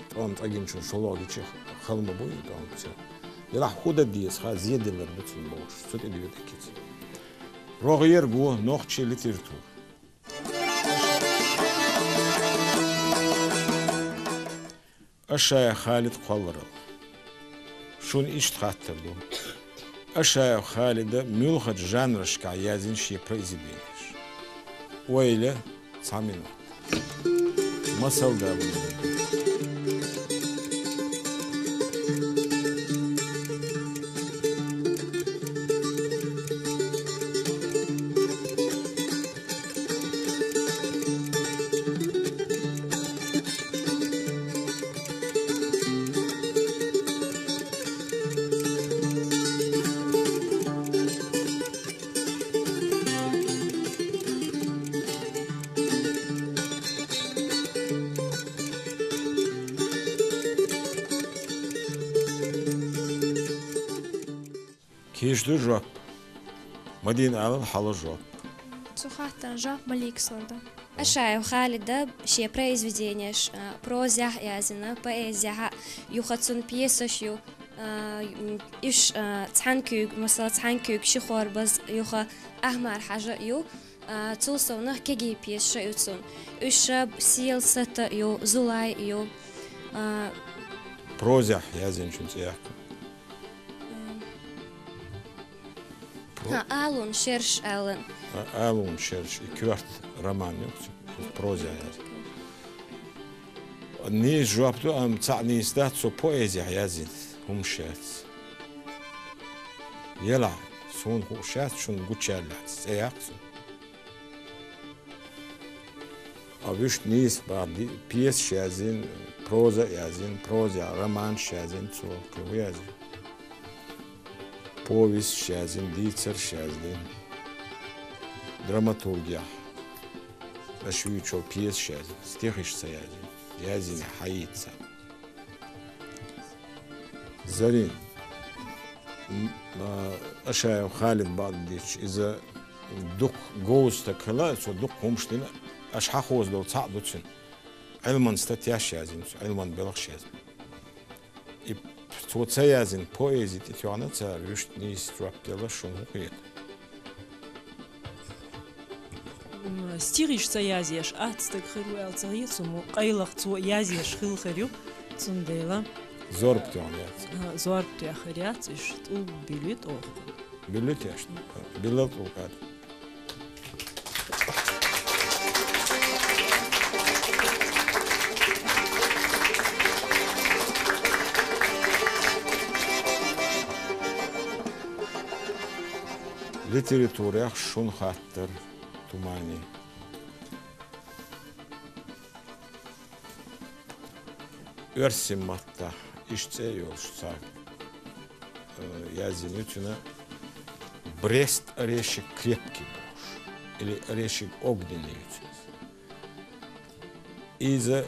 тӀом цӀа гиначунна шолгӀа гича хала ма бу и тӀом ца. Делахь хӀун дан деза хаа, зеделларг ду цунна бохуш, цу тӀе доьду кица. РогӀера го нохчийн литература. Ашаев Халида кхолларалла. Шуна иштта хаттар ду. Ашаев Халида муьлхачу жанрашкахь яздина шен произведенеш? Ойла, цхьа минот. Масал далла. Кийча ду жоп. Мадина, алал хьалха жоп. Цу хаттарна жоп Маликас лур ду. Ашаев Халида шен произведенеш, а, прозехь а яздина, поэзехь а, юха цуьнан пьесаш ю, а, м, уьш, а, цхьана куьйга, масала, цхьана куьйга «Ши хорбаз», юха «Ахмар-Хьажа» ю, а, цул совнах кегий пьесаш а ю цуьнан. Уьш а «Сийлахь сатта» ю, «Зулай» ю, а, прозехь яздинчун цӀе яккха. М. Про- ХӀа, «Алун шераш» аьлла. А, «Алун шераш», и коьрта роман ю, прозехь яздина. Нийса жоп ду, амма цхьаъ нийса дац, цо поэзехь яздина хӀумаш яц. Елахь, суна хууш яц, шуна гучаяьлла яц, цӀе яккха цуьнан. А вуьшта нийса бахьа ди-, пьесаш яздина, проза а яздина, проза, романаш яздина цо, кхин хӀун яздина? Повесташ яздина, дийцарш яздина. Драматургехь, аш вуьйчул пьесаш яздина, стихаш ца яздина, яздина хьаийца. Зарин, м, а, Ашаев Халид бакъдерг дийцича, иза дукха говза стаг хилла, цо дукха хӀумаш дина, аш хьахоза долу цхьаъ ду цуьнан. Ӏилман статьяш яздина цо, Ӏилман белхаш яздина. И цо ца яздина поэзи тӀетоьхна цара, вуьшта нийса жоп делла, шуна хӀун хета? М, стихаш ца язъеш, атта стаг хир ву аьлла ца хета суна, къайлаха цо язъеш хилла хир ю, цундела. Зорба тоьхна яц. А, зорба тоьхна хир яц, уьш тӀулг билли тӀулг. Билли тешна? Билла тӀулг ада. Литературехь шуна хаттар, Тумани. Оьрсийн маттахь иштта цӀе а йолуш цхьа, э, яздина ю цуьнан «Брест орешек крепкий» бохуш, или «Орешек огненный» ю цуьнан. Иза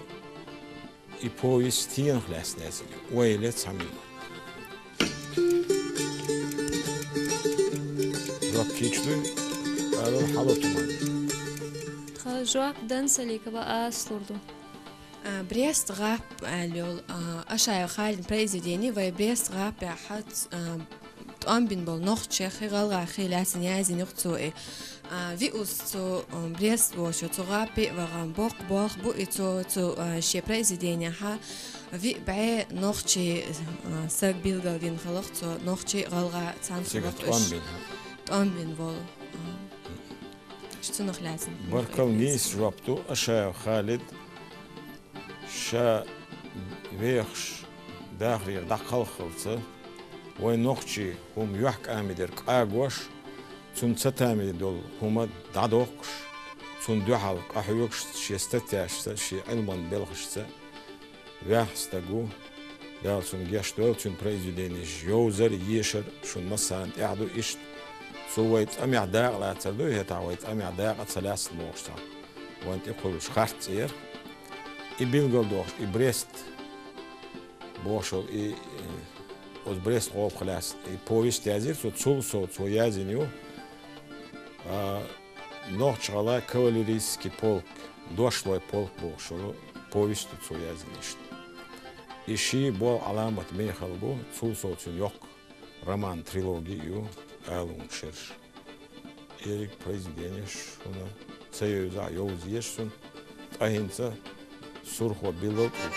и повесть стенах лаьцна яздина ю, ойла цхьа минот. Жоп кийча дуй? Алал хьалха Тумани. Тхан жоп Дансаликова Асас лур ду. А, «Брест-гӀап» аьлла йолу, а, Ашаев Халидан произведени вай Брест-гӀапехь, а, тӀом бина болу нохчех, хи гӀалгӀа хи лаьцна яздина ю-кх цо и. А, виъ уьш цу, а, Брест бохучу цу гӀапе а вахана, боккха болх бу и цо, цу, а, шен произведенехь виъ бӀе нохчи, а, стаг билгалдина хилла-кх цо, нохчи а гӀалгӀа а цхьаьна хилла-кх уьш. ТӀом бина. ТӀом бина волу. А, цунах лаьцна. Баркалла, нийса жоп ду, Ашаев Халид. Ша вехаш дахарера дӀакхалххалца, вайн нохчийн хӀума юьхькӀаме дерг къагош, цунна ца тамаре долу хӀума дӀадоккхуш, цунна дуьхьал къахьоьгуш шен статьяшца, шен Ӏилман белхашца ваьхна стаг ву. Дала цунна гечдойла, цуьнан произведенеш йовзар а, ешар а шуна массарна тӀехь ду иштта. Цо вай тӀамехь дакъа лацар ду, хӀетахь вай тӀамехь дакъа а ца лаьцна бохуш цхьа вайна тӀе кхуллуш харц цӀера. И билгалдохуш, и Брест бохуш йолу, и, э, оцу Брест гӀопах лаьцна и повесть язйира цо, цул сов цо яздина ю, а, «Нохч-гӀалгӀай кавалерийский полк», «Дошлой полк» бохуш йолу повесть ду цо яздина иштта. И ший болу Ӏаламат мехала бу, цул сов цуьнан йоккха роман-трилоги ю «Алун шераш». Эриг произведенеш шуна ца йовза, йовза езаш сона, ткъа хӀинца Сурхо биллал тӀулг.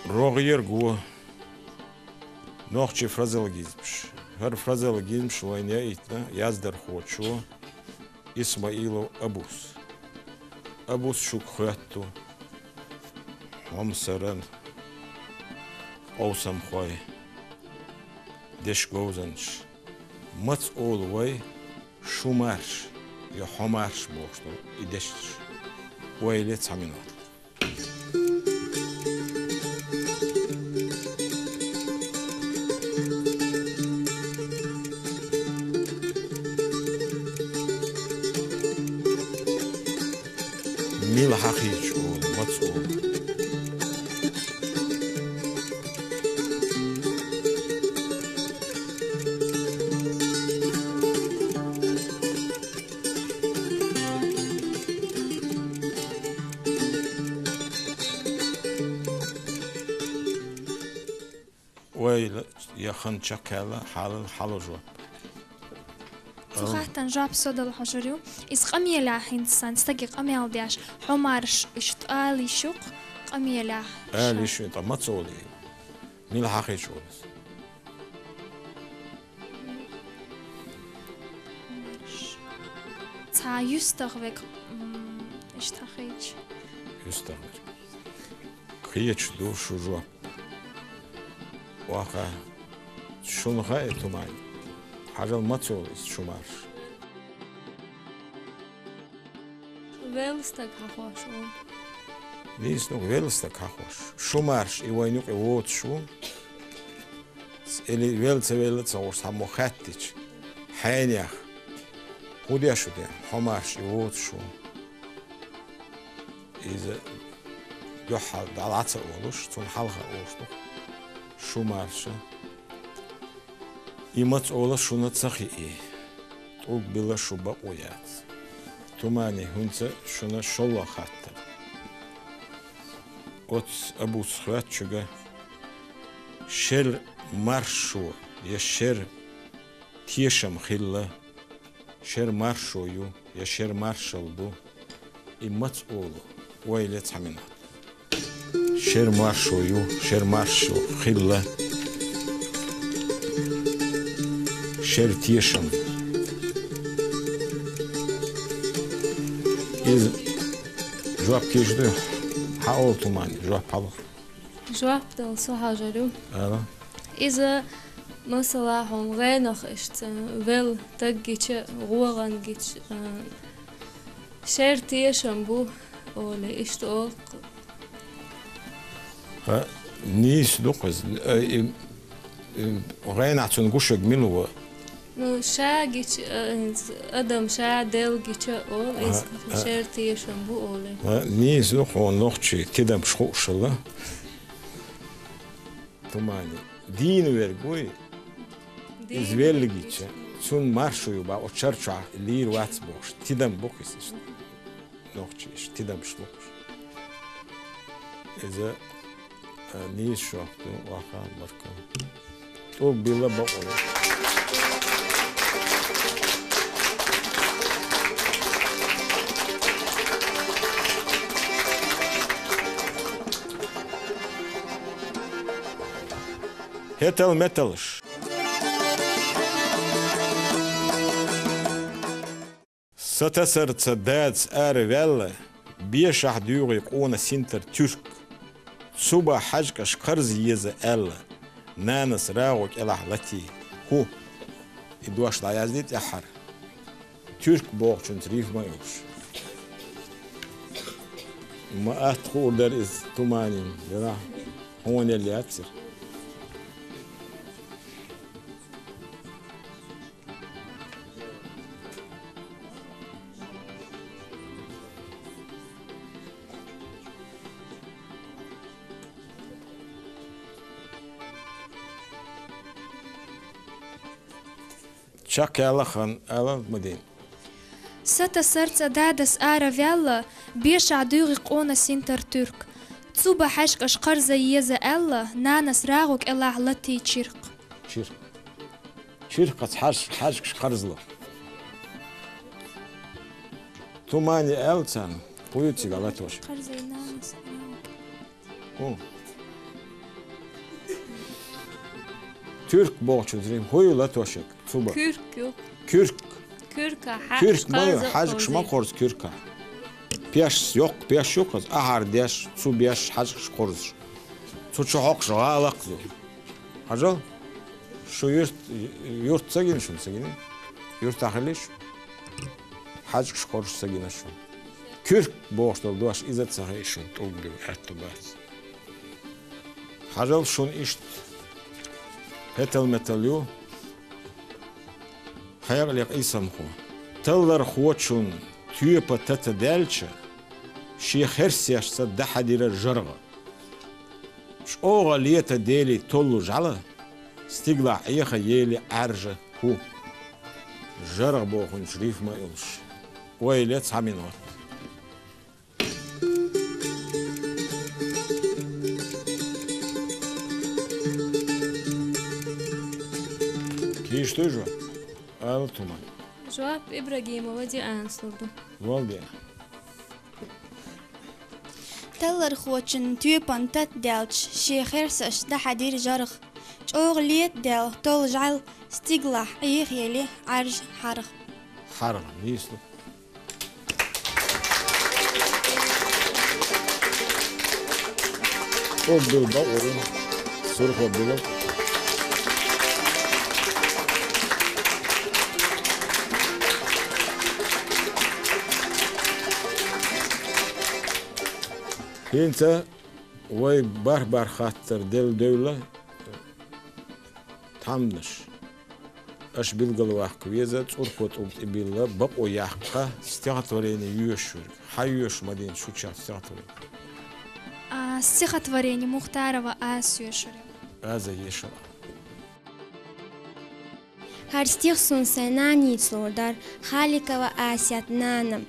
РогӀера го. Нохчийн фразеологизмаш. ХӀара фразеологизмаш вайна яйта яздархочо Исмаилов Абус. Абус, шуга хоатту хьомсаран къовсамхой деш говзанча. Маца олу вай шу марш, я хьо марш бохуш долу и дешнаш? Ойла е цхьа минот. Мила хьахийча олу, маца олу? Ойла яхана чекхъяла, хьалал хьалал жоп. Цу хаттан жоп со дала хьожур ю. Иза къамелехь хӀинца сан стаге къамел деш, хьо марш иштта ала йиш ю-кх, къамелехь. Ала йиш ю, ткъа маца олу и? Мила хьахийча олу иза? Цхьа юьстах вега, м, иштта хьахийча. Юьстах вега. Кхеча ду шу жоп. Ваха, шуна хаьа, Тумани? Хьажал, маца олу иза шу марш? Велла стаг хьахош ву. Нийса ду, велла стаг хьахош. Шу марш и вайна юкъе воцуш ву. Или велла ца велла ца гӀуш, цхьаммо хаьттича, хьенех, хӀун деш ву те, хьо марш и воцуш ву. Иза дуьххьал дӀа ца олуш, цунна хьалха олуш ду шу марша. И маца олу шуна ца хии, тӀулг билла шу бакъо яц. Тумани, хӀинца шуна шолгӀа хаттар. Оцу Абус хоьттучуьнга: шер марш шу, я шер тешам хилла, шер маршо ю, я шер маршалла ду, и маца олу? Ойла е цхьа минот. Шер маршо ю, шер маршо хилла, шер тешам. Иза жоп кийча ду? Хьаола, Тумани, жоп хьалур. Жоп дала со хьажар ю. Ала. Иза, масала, хьуна гӀенах иштта велла таг гича, гӀогӀан гича, а, шер тешам бу олий, иштта олу-кх. ХӀа, нийса ду-кх иза. Э, и, и, гӀенах цунна гуш верг мила ву? Ну, ша гича, э, адам ша Делла гича олу, иза шер тешам бу олий. ХӀа, нийса ду-кх, хьуна нохчийн тидамаш хуушалла. Тумани. Дийна верг вуй? Иза велла гича, цунна маршо ю боху, оцу шар чохь лийр вац бохуш, тидам бу-кх иза иштта. Нохчийн иштта тидамаш бу-кх уьш. Иза, а, нийса жоп ду, ваха, баркалла. ТӀулг билла бакъо ю. ХӀетал-металш. Са тасарца дадас ара ваьлла, бешахь дуьйгӀий къона синтар туьрк. Цу бан хьаьжкӀаш карза еза аьлла, нанас рагӀу кӀелахь латий хӀу. И дош дӀаязде тӀаьххьара. Туьрк бохучуьнца рифма а йолуш. Ма атта хуур дара иза, Туманин, делахь хьуна елла яцара. Чекхъяла хан, ала, Мадина? Сатасарца дадас ара ваьлла, бешахь дуьйгӀи къона синтар туьрк. Цу ба хьаьжкӀаш кхарза еза аьлла, нанас рагӀу кӀелахь латий чиркх. Чиркх. Чиркхаца хьаж-, хьаьжкӀаш кхарзло. Тумани аьлла царна, кхуьйцигӀа латош. Кхарза нанас рагӀу. ХӀу. Туьрк бохучун зрим хӀу ю латошек? Цу ба. Куьрк ю. Куьрк. Куьрка хьаьжкӀаш Куьрк ма ю, кхарза хьаьжкӀаш ма кхарза. Кхарза куьрка. Пеш, йоккха пеш ю кхаза, ахьар деш, цу беш, хьаьжкӀаш кхорзаш. Цу чу хьокхуш гӀалакх ю. Хьажал? Шу юрт, юрт ца гина шун, ца гина? Юртахь хилиш? ХьаьжкӀаш кхорзаш ца гина шун. Куьрк бохуш долу дош иза ца хиъ шун, тӀулг била аьтту бац. Хьажал шун иштта. Хетал-метал ю. Хьекъале къийсамхо. Таллархочун тоьпа тата даьлча, шен херсешца дахьадира жаргӀа. ЧӀогӀа лета дели толлу жӀала, стиглахь Ӏеха ели Ӏаьржа хӀу. ЖаргӀа бохучун рифма йолуш. Ойла е цхьа минот. Кийча дуй жоп? Ала, Туман. Жоп Ибрагимова Дианас лур ду. Лол де. Таллархочун тоьпан тата даьлча, шен херсаш дахьадира жаргӀа. ЧӀогӀа лета даьлла толлу жӀала, стиглахь Ӏеха ели Ӏаьржа хьаргӀа. ХьаргӀа, нийслу. Оббил бакъо, Сурхо билла. ХӀинца вай барх-барх хаттар делла девлла тхьамданаш. Аша билгалваккха веза, цӀурхо тӀулг тӀебилла, бакъо яккха стихотворение йоьшург. Хьан йоьшу, Мадина, шу чохь стихотворение? А, стихотворение Мухтарова Аса йоьшур ю. Аза ешал. ХӀара стих суна сайн наница лур дара, Халикова Асет нана.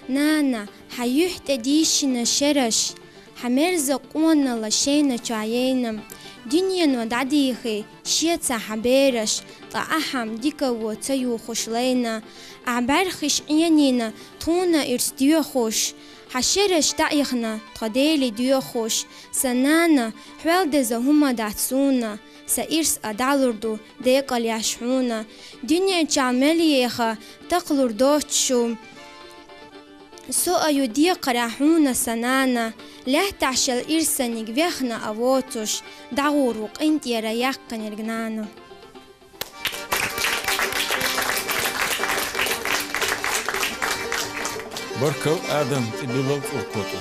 Нана, хьан юьхь тӀе дийшина шераш, хьан мерза къонала шайна чохь яйна. Дуьнено дӀадийхи шеца хьан бераш, ткъа ахьа-м дика во ца юхуш лайна. Ахь бӀаьрхиш Ӏенийна, тхуна ирс доьхуш, хьан шераш дӀаихна, тхо Деле доьхуш. Сан нана, хьол деза хӀума дац суна, сан ирс а дӀалур ду, декъал еш хьуна. Дуьнен чохь мел еха, такхалур доцуш шу. Со а ю декхарехь хьуна, сан нана, лаьттахь шел ирсаниг вехна а воцуш, дӀагӀур ву къинтӀера яьккхинарг нана. Баркалла, Адам, тӀебиллал цӀуркотӀа.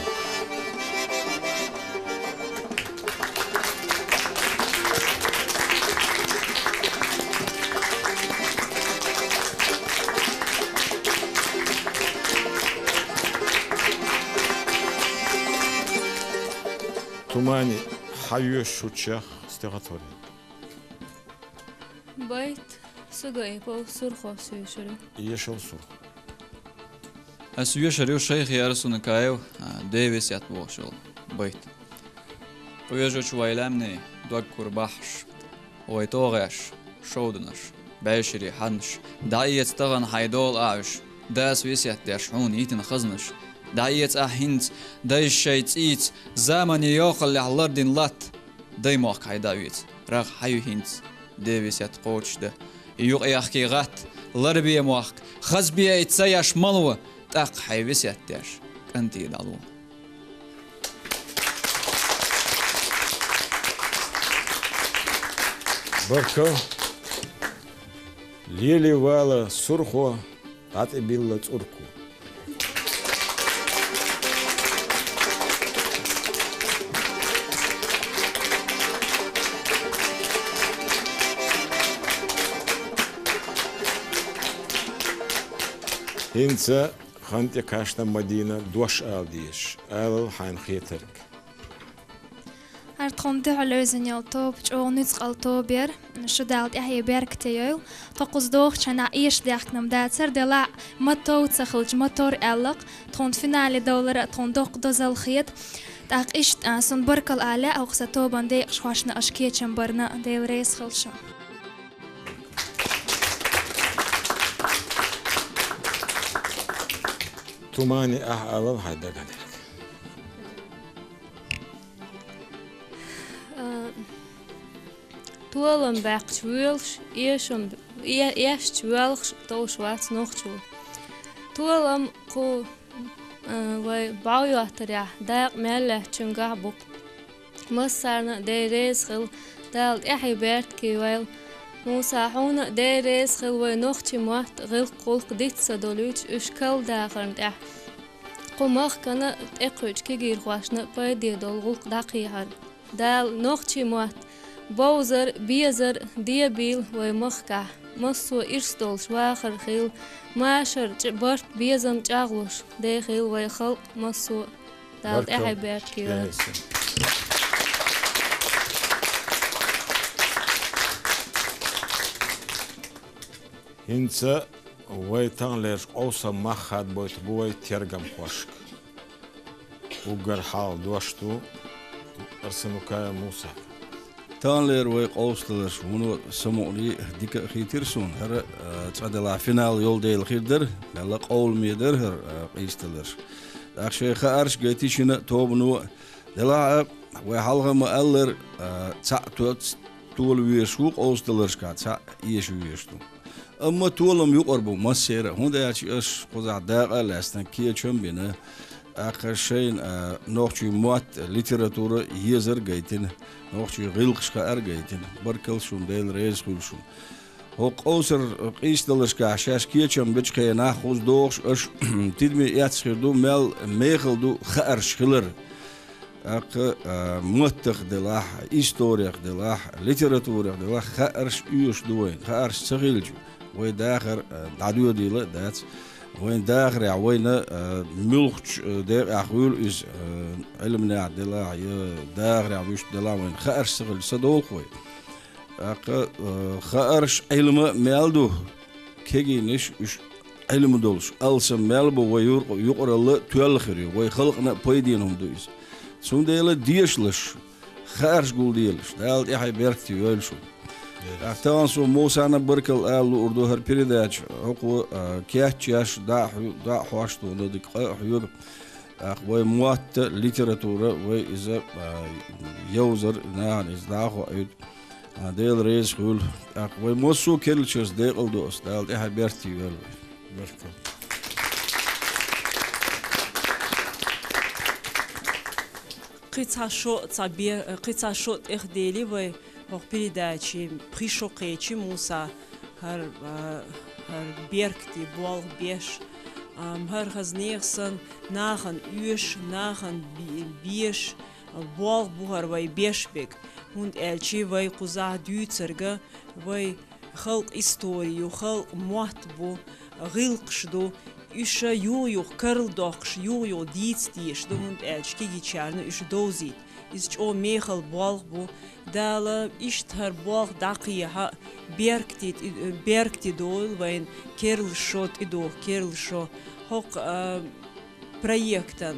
Тумани, хьан йоьшу шу чохь стихотворение? Байт Сугаипов Сурхо йоьшур ю. Ешал, Сурхо. Ас йоьшур ю Шайхи Арсунакаев, а, «Ден весет» бохуш йолу байт. Къоьжучу вай лаьмнийн дог кура бахьаш, вай тогӀеш, шовданаш, бӀешерийн хьаннаш, дӀаэца тахана хьайн дола ахьуш, дас весет деш хьуна йитина хазанаш, дӀаэца ахь хӀинца, дайша шайн цӀийца, заманийн йоккхаллехь лардина латта, даймохк хьайн дӀаоьцу, рагӀ хьан ю хӀинца, ден весет кхочушдан, юкъаяхкий гӀатта, ларбе мохк, хазбе и ца еш мало, тӀаккха хьайн весет деш, кӀантий дӀало. Баркалла. Лелий вала Сурхо, дӀатӀебилла цӀурко. ХӀинца хан тӀе кхаьчна, Мадина, дош ала дезаш, алал хьайна хетарг. ХӀара Тхуна дуьхьал везаш йолу тоба чӀогӀа нуьцкъала тоба яра, шу Дала тӀаьхье беркате йойла. Тхо кхуза дохучу хенахь эшаш даьхкина-м дацара, делахь а ма тов ца хилча, ма тор аьлла-кх, тхуна финале довлар а тхуна доккха дозалла хета. ТӀаккха иштта, а, суна баркалла ала лаьа хӀокху сан тобанан декъашхошна аша кечам барна, Дела реза хуьлда шуна. Тумани, ахь алал хьайн дагадерг. А, толам баьккхича воьлуш, эшам, э-, эшча воьлхуш товш вац нохчо. Толам кху, а, вай бӀов йоттарехь дакъа мел лаьттачуьнгахь бу-кх. Массарна а Дела реза хуьлда, Дала тӀаьхье беркате йойла. Муса, хьуна а Дела реза хуьлда, вай нохчийн мотт, гӀиллакх, гӀуллакх диц ца долуьйтуш, уьш карладахарна тӀехь. Кху махкана а, тӀекхуьучу кегийрхошна а пайде долу гӀуллакх дӀакхехьара. Дала нохчийн мотт бовзар, безар дебийла вай махкахь. Массо а ирс долуш вахар хуьлда, машар, чӀ-, барт, безам чӀагӀлуш Дела хуьлда вай халкъ массо а. Дала тӀаьхье беркате йойла. ХӀинца вай таханлерчу къовсаман мах хадабойтур бу вай тергамхошка. Уггар хьалха дош ду Арсанукаев Муса. Таханлера вай къовсадаларш вуно самукъане дика а хийтира суна. ХӀара, а, цкъа делахь финал йолу дела хир дара, мелла къовламе дара хӀара, а, къийсадаларш. ТӀаккха шайн хаарш гайтина шина а тобано а. Делахь а, вай хьалха ма-аллара, а, цхьаъ тоц-, тола везаш ву къовсадаларшкахь, цхьаъ эша везаш ду. Амма толам юкъара бу массеран а, хӀунда аьлча аша кхузахь дакъа а лаьцна, кечам а бина, тӀаккха шайна, а, нохчийн мотт, литература езар а гайтина, нохчийн гӀиллакхаш хаар а гайтина. Баркалла шуна, Дела реза хуьлда шуна. ХӀокху къовсаран къийсадаларшкахь шаьш кечам бечу хенахь, кхуза дохуш аша тидаме эцна хир ду, мел мехала ду хаарш хилар. ТӀаккха, а, маттах делахь, историх делахь, литературих делахь, хаарш оьшуш ду вайна. Хаарш ца хилча, вай дахар, а, дӀадоьдийла а дац. Вайн дахарехь, вайна, а, муьлххачу, а, декъехь хуьлу иза, а, Ӏилманехь делахь, я дахарехь вуьшта делахь, вайна хаарш ца хилча, са долу вай. ТӀаккха, а, хаарш, Ӏилма мел ду, кегийнаш уьш Ӏилма долуш, алсам мел бу вай юр-, юкъаралла а тоьлла хир ю, вай халкъана а пайдена хӀума ду иза. Цундела дешалаш, хаарш гулделаш, Дала тӀаьхье беркате йойла шуна. ТӀаккха тахана со Мусана баркалла ала луур ду, хӀара передача хӀокхо, а, кечъеш, дӀа а хьо-, дӀа а хьош, тхуна дика къа а хьоьгу. ТӀаккха вай мотт а, литература, вай иза, а, йовзар, нахана иза дӀа а хоуьйту. А, Дела реза хуьлда. ТӀаккха вай массо а керлачуьнца декъала до ас. Дала тӀаьхье беркате йойла вай. Баркалла. Кхин цхьа шо, цхьа бе-, кхин цхьа шо тӀехдели вай хӀокху передаче, пхи шо кхечи Муса, хӀара, а, хӀара беркате болх беш, ам, хӀара хаза нехан санна нахана оьшу, нахана бе-, беша, болх бу хӀара вай беш берг, хӀунда аьлча вай кхузахь дуьйцург а вай халкъан истори ю, халкъан мотт бу, гӀиллакхаш ду, уьш юха-юха карладоккхуш, юха-юха дийца дезаш ду, хӀунда аьлча кегийчарна уьш довзийта. Иза чӀогӀа мехала болх бу. Дала иштта хӀара болх дӀакхехьа, беркате, беркате долу вайн керла шо, тӀедогӀу керла шо. ХӀокху, а, проектан,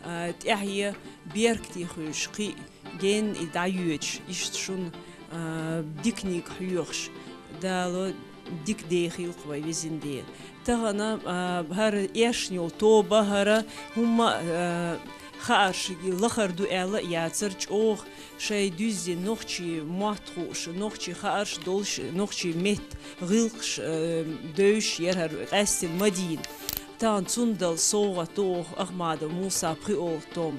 а, тӀаьхье беркате хуьлуш кхин а генна и дӀайоьдуш, иштта шуна, а, диканиг хьоьхуш, Дала дика дехийла-кх вай везан Дела. Тахана, а, хӀара эшна йолу тоба, хӀара хӀумма а, а, хаарш лахара ду аьлла а яцара, чӀогӀа шайн дуьззина нохчийн мотт хууш, нохчийн хаарш долуш, нохчийн меттан гӀиллакхаш, а, девзаш яра хӀара къаьстина Мадина. Тахана цунна дала совгӀат ду оха Ахмадов Муса пхиолгӀа том.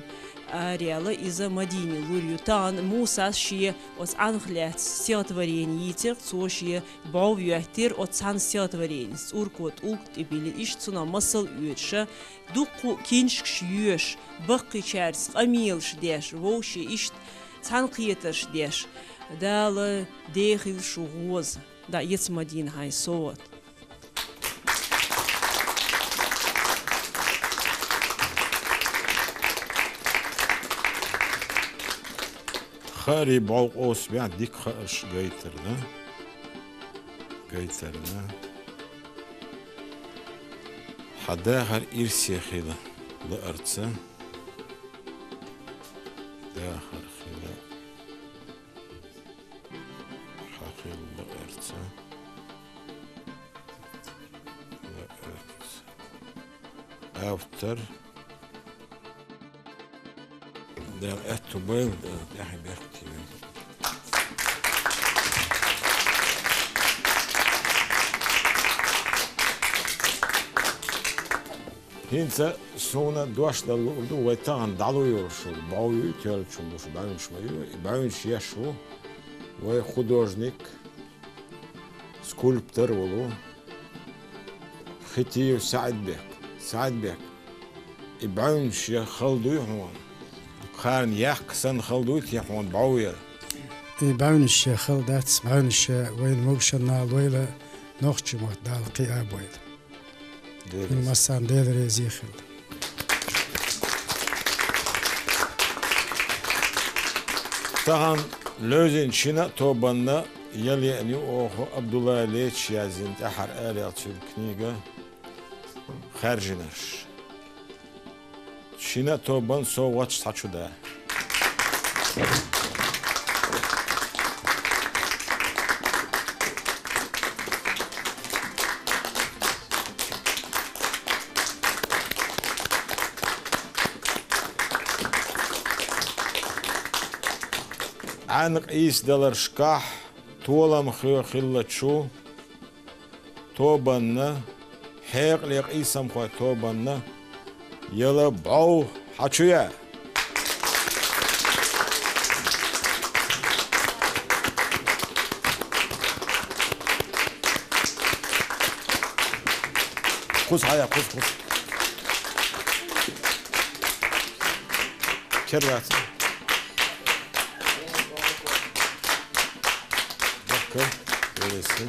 Араяьлла иза Мадине лур ю. Тахана Мусас шен оцу Ӏанах лаьцна стихотворени йийцира, цо шен бӀов йоьттира оцу цхьана стихотворенис, цӀурко тӀулг тӀе биллина. Иштта цунах масал оьцуша, дуккха а киншкаш йоьшуш, баккхийчаьрца къамелаш деш, вовшийн иштта цхьаьнакхетарш деш. Дала дехийла шу гӀоза. ДӀаэца, Мадина, хьайн совгӀат. Хаарий бӀов къовсамехь дика хаарш гайтарна. Гайтарна. Хьан дахар ирсе хила лаарца. Дахар хила. Хьан хила лаарца. Лаарца. Автор. Дала аьтту бойла, Дала тӀаьхье беркате йойла. ХӀинца суна дош дала луур ду, вай тахана дӀалуш йолуш йолу бӀов ю, тоьллачун луш бӀаьвнаш ма ю, и бӀаьвнаш еш ву вай художник, скульптор волу Хитиев СаӀидбек. СаӀидбек, и бӀаьвнаш ян хала дуй хьуна? Кхарна яккха санна хала дуй те хьуна бӀов яр? И бӀаьвнаш ян хала дац, бӀаьвнаш ян вайна могушалла лойла, нохчийн мотт Дала кхиабойла. Дела реза. Массарна Дела реза хила. Тахана левзина шина а тобанна ял еана ю оха Абдуллай Леча яздина тӀаьххьара аьлла цуьнан книга «Хаьржинарш». Шина а тобанна совгӀаташ цхьа чу да. Ӏаьнан къийсадаларшкахь толам хи-, хиллачу тобанна, хьекъале къийсамхойн тобанна яла бӀов хьан чу яа? Кхуза хьая, кхуза, кхуза. Кер вац. Баркалла, Велеса.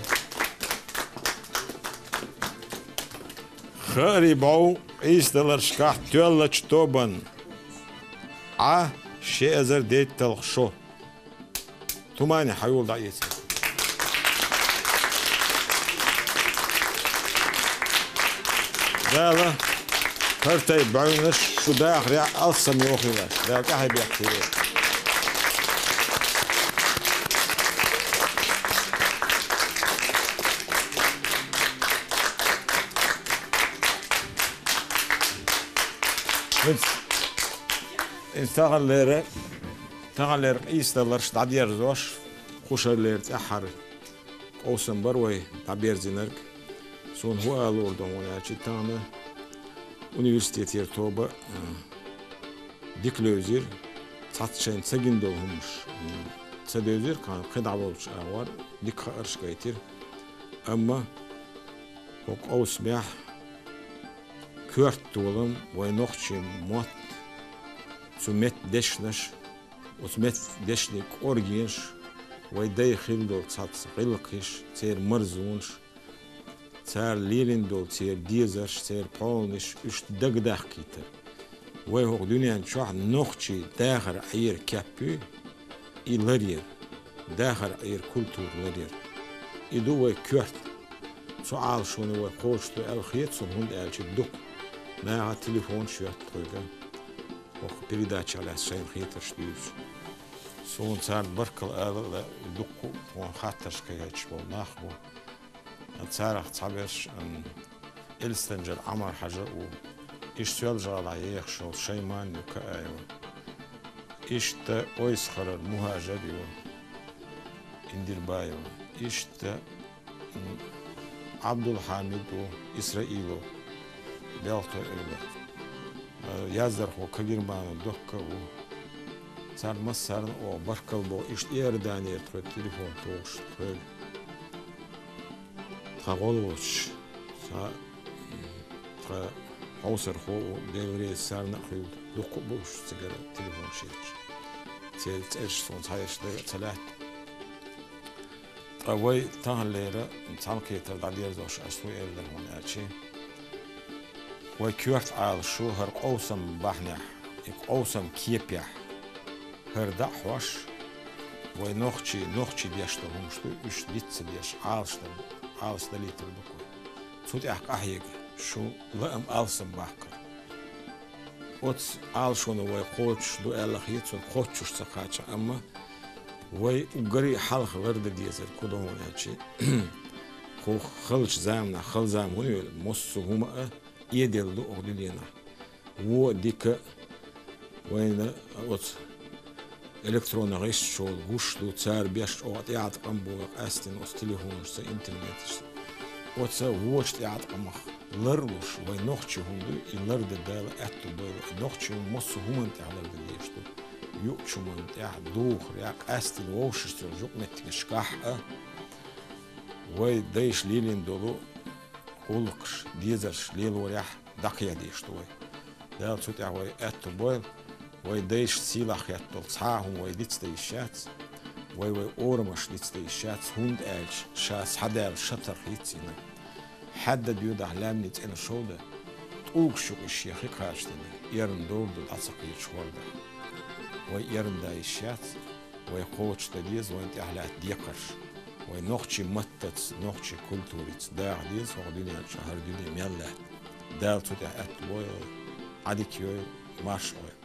Хаарий бӀов къийсадаларшкахь тоьллачу тобанна Ӏа ши эзар дейтталгӀа шо. Тумани, хьан йолу дӀаэца. Дала хӀара тайпа бӀаьвнаш шу дахарехь алссам йохийла. Дала тӀаьхье бехке. ХӀинца, хӀинца таханлера, таханлера къийсадаларш дӀадерзош, кхушарлера тӀаьххьара къовсам бара вай дӀаберзинарг. Суна хӀун ала луур ду хьуна аьлча, тахана университетера тоба, а, дика левзира, цхьацца шайна ца гина долу хӀуманаш, м, ца девзира, кхана кхин дӀа волчу агӀор дика хаарш гайтира. Амма хӀокху къовсамехь коьрта толам, вайн нохчийн мотт, цу меттан дешнаш, оцу меттан дешнийн кӀоргенаш, вайн дайн хилла долу цхьацца гӀиллакхаш, церан марзонаш, цара лелийна долу церан дезарш, церан пхьоьлланаш, уьш дагадаккхийтар. Вай хӀокху дуьнен чохь нохчийн дахаран Ӏер кеп ю, и ларъяр, дахаран Ӏер культура ларъяр. И ду вай коьрта. Цу Ӏалашоне вай кхочуш ду аьлла хета суна, хӀунда аьлча дукха наха телефонаш йоьтту тхоьга, хӀокху передачех лаьцна шайна хетарш дуьйцуш. Суна царна баркалла ала а лаьа, дуккха а тхуна хаттарш кхайкхийта болу нах бу. Царах цхьаберш, ам, Элистанжара Ӏамар-Хьажа а ву, иштта Соьлжа-ГӀалахь ехаш волу Шайман ю, Кааева, иштта Ойсхарара МухӀажар ю, Индирбаева, иштта, м, Ӏабдулхьамид ву, Исраилов, Белхтой-Эвлара. Э, яздархо Кагирманов Докка а ву. Царна массарна а оха баркалла боху, иштта Иорданера тхоьга телефон тухуш, тхоьга. Тхан гӀо лоцуш, цхьа, тхан хьовсархо а ву, Дела реза, царна а хуьлда, дуккха а бу уьш цигара телефонаш етташ. Церан цӀераш суна цхьаерш дага а ца лаьтта. Ткъа вай таханлера цхьаьнакхетар дӀадерзош ас хӀун эр дара хьуна аьлча, вай коьрта Ӏалашо хӀара къовсам бахьанехь, и къовсам кепехь, хӀара дӀа а хьош, Вай нохчий, нохчий деш долу хӀумаш ду, уьш диц ца деш, Ӏалашдан, Ӏалашдалийтар ду-кх вай. Цу тӀехь къахьега, шу лаам алсам баккхар. Оцу Ӏалашоно вай кхочуш ду аьлла хета суна, кхоччуш ца кхача, амма вай уггаре а хьалха лардан дезар ку ду хьуна аьлча, кху халчу заманахь, хала зама хӀун йолу, массо а хӀума а эделла ду оха дуьненахь. Вон а, дика а, вайна оцу электронан гӀиштачул гуш ду, цара беш чӀогӀа тӀеӀаткъам бу вай къаьстина оцу телефонашца, интернеташца. Оцу вочу тӀеӀаткъамах ларлуш, вай нохчий хӀума ду, и лардан Дала аьтту бойла, и нохчий хӀума массо а хӀуманна тӀехь лардан дезаш ду. Юучу хӀуманна тӀехь, духарехь, къаьстина вовшашца йолу жукъа меттигашкахь а, вай дайша лелийна долу гӀуллакхаш, дезарш лелорехь дӀакхехьа дезаш ду вай. Дала цу тӀехь вай аьтту бойла, вай дайша сийлахь хеттал цхьа а хӀума вай диц дан йиш яц, вай вай орамаш диц дан йиш яц, хӀунда аьлча ша схьадаьлла шатарх йицйина. Хьаьдда доьдахь лаьмнийн цӀена шовда, тӀулгаш юкъа шен хи кхачдина, эрна довр ду дӀа ца кхеташ хӀордах. Вай эрна дан йиш яц, вай кхочушдан деза вайна тӀехь лаьтта декхарш. Вай нохчийн маттаца, нохчийн культурица даха деза хӀокху дуьнен чу хӀара дуьне мел лаьтта. Дала цу тӀехь аьтту бойла, Ӏадика йойла, марша Ӏойла.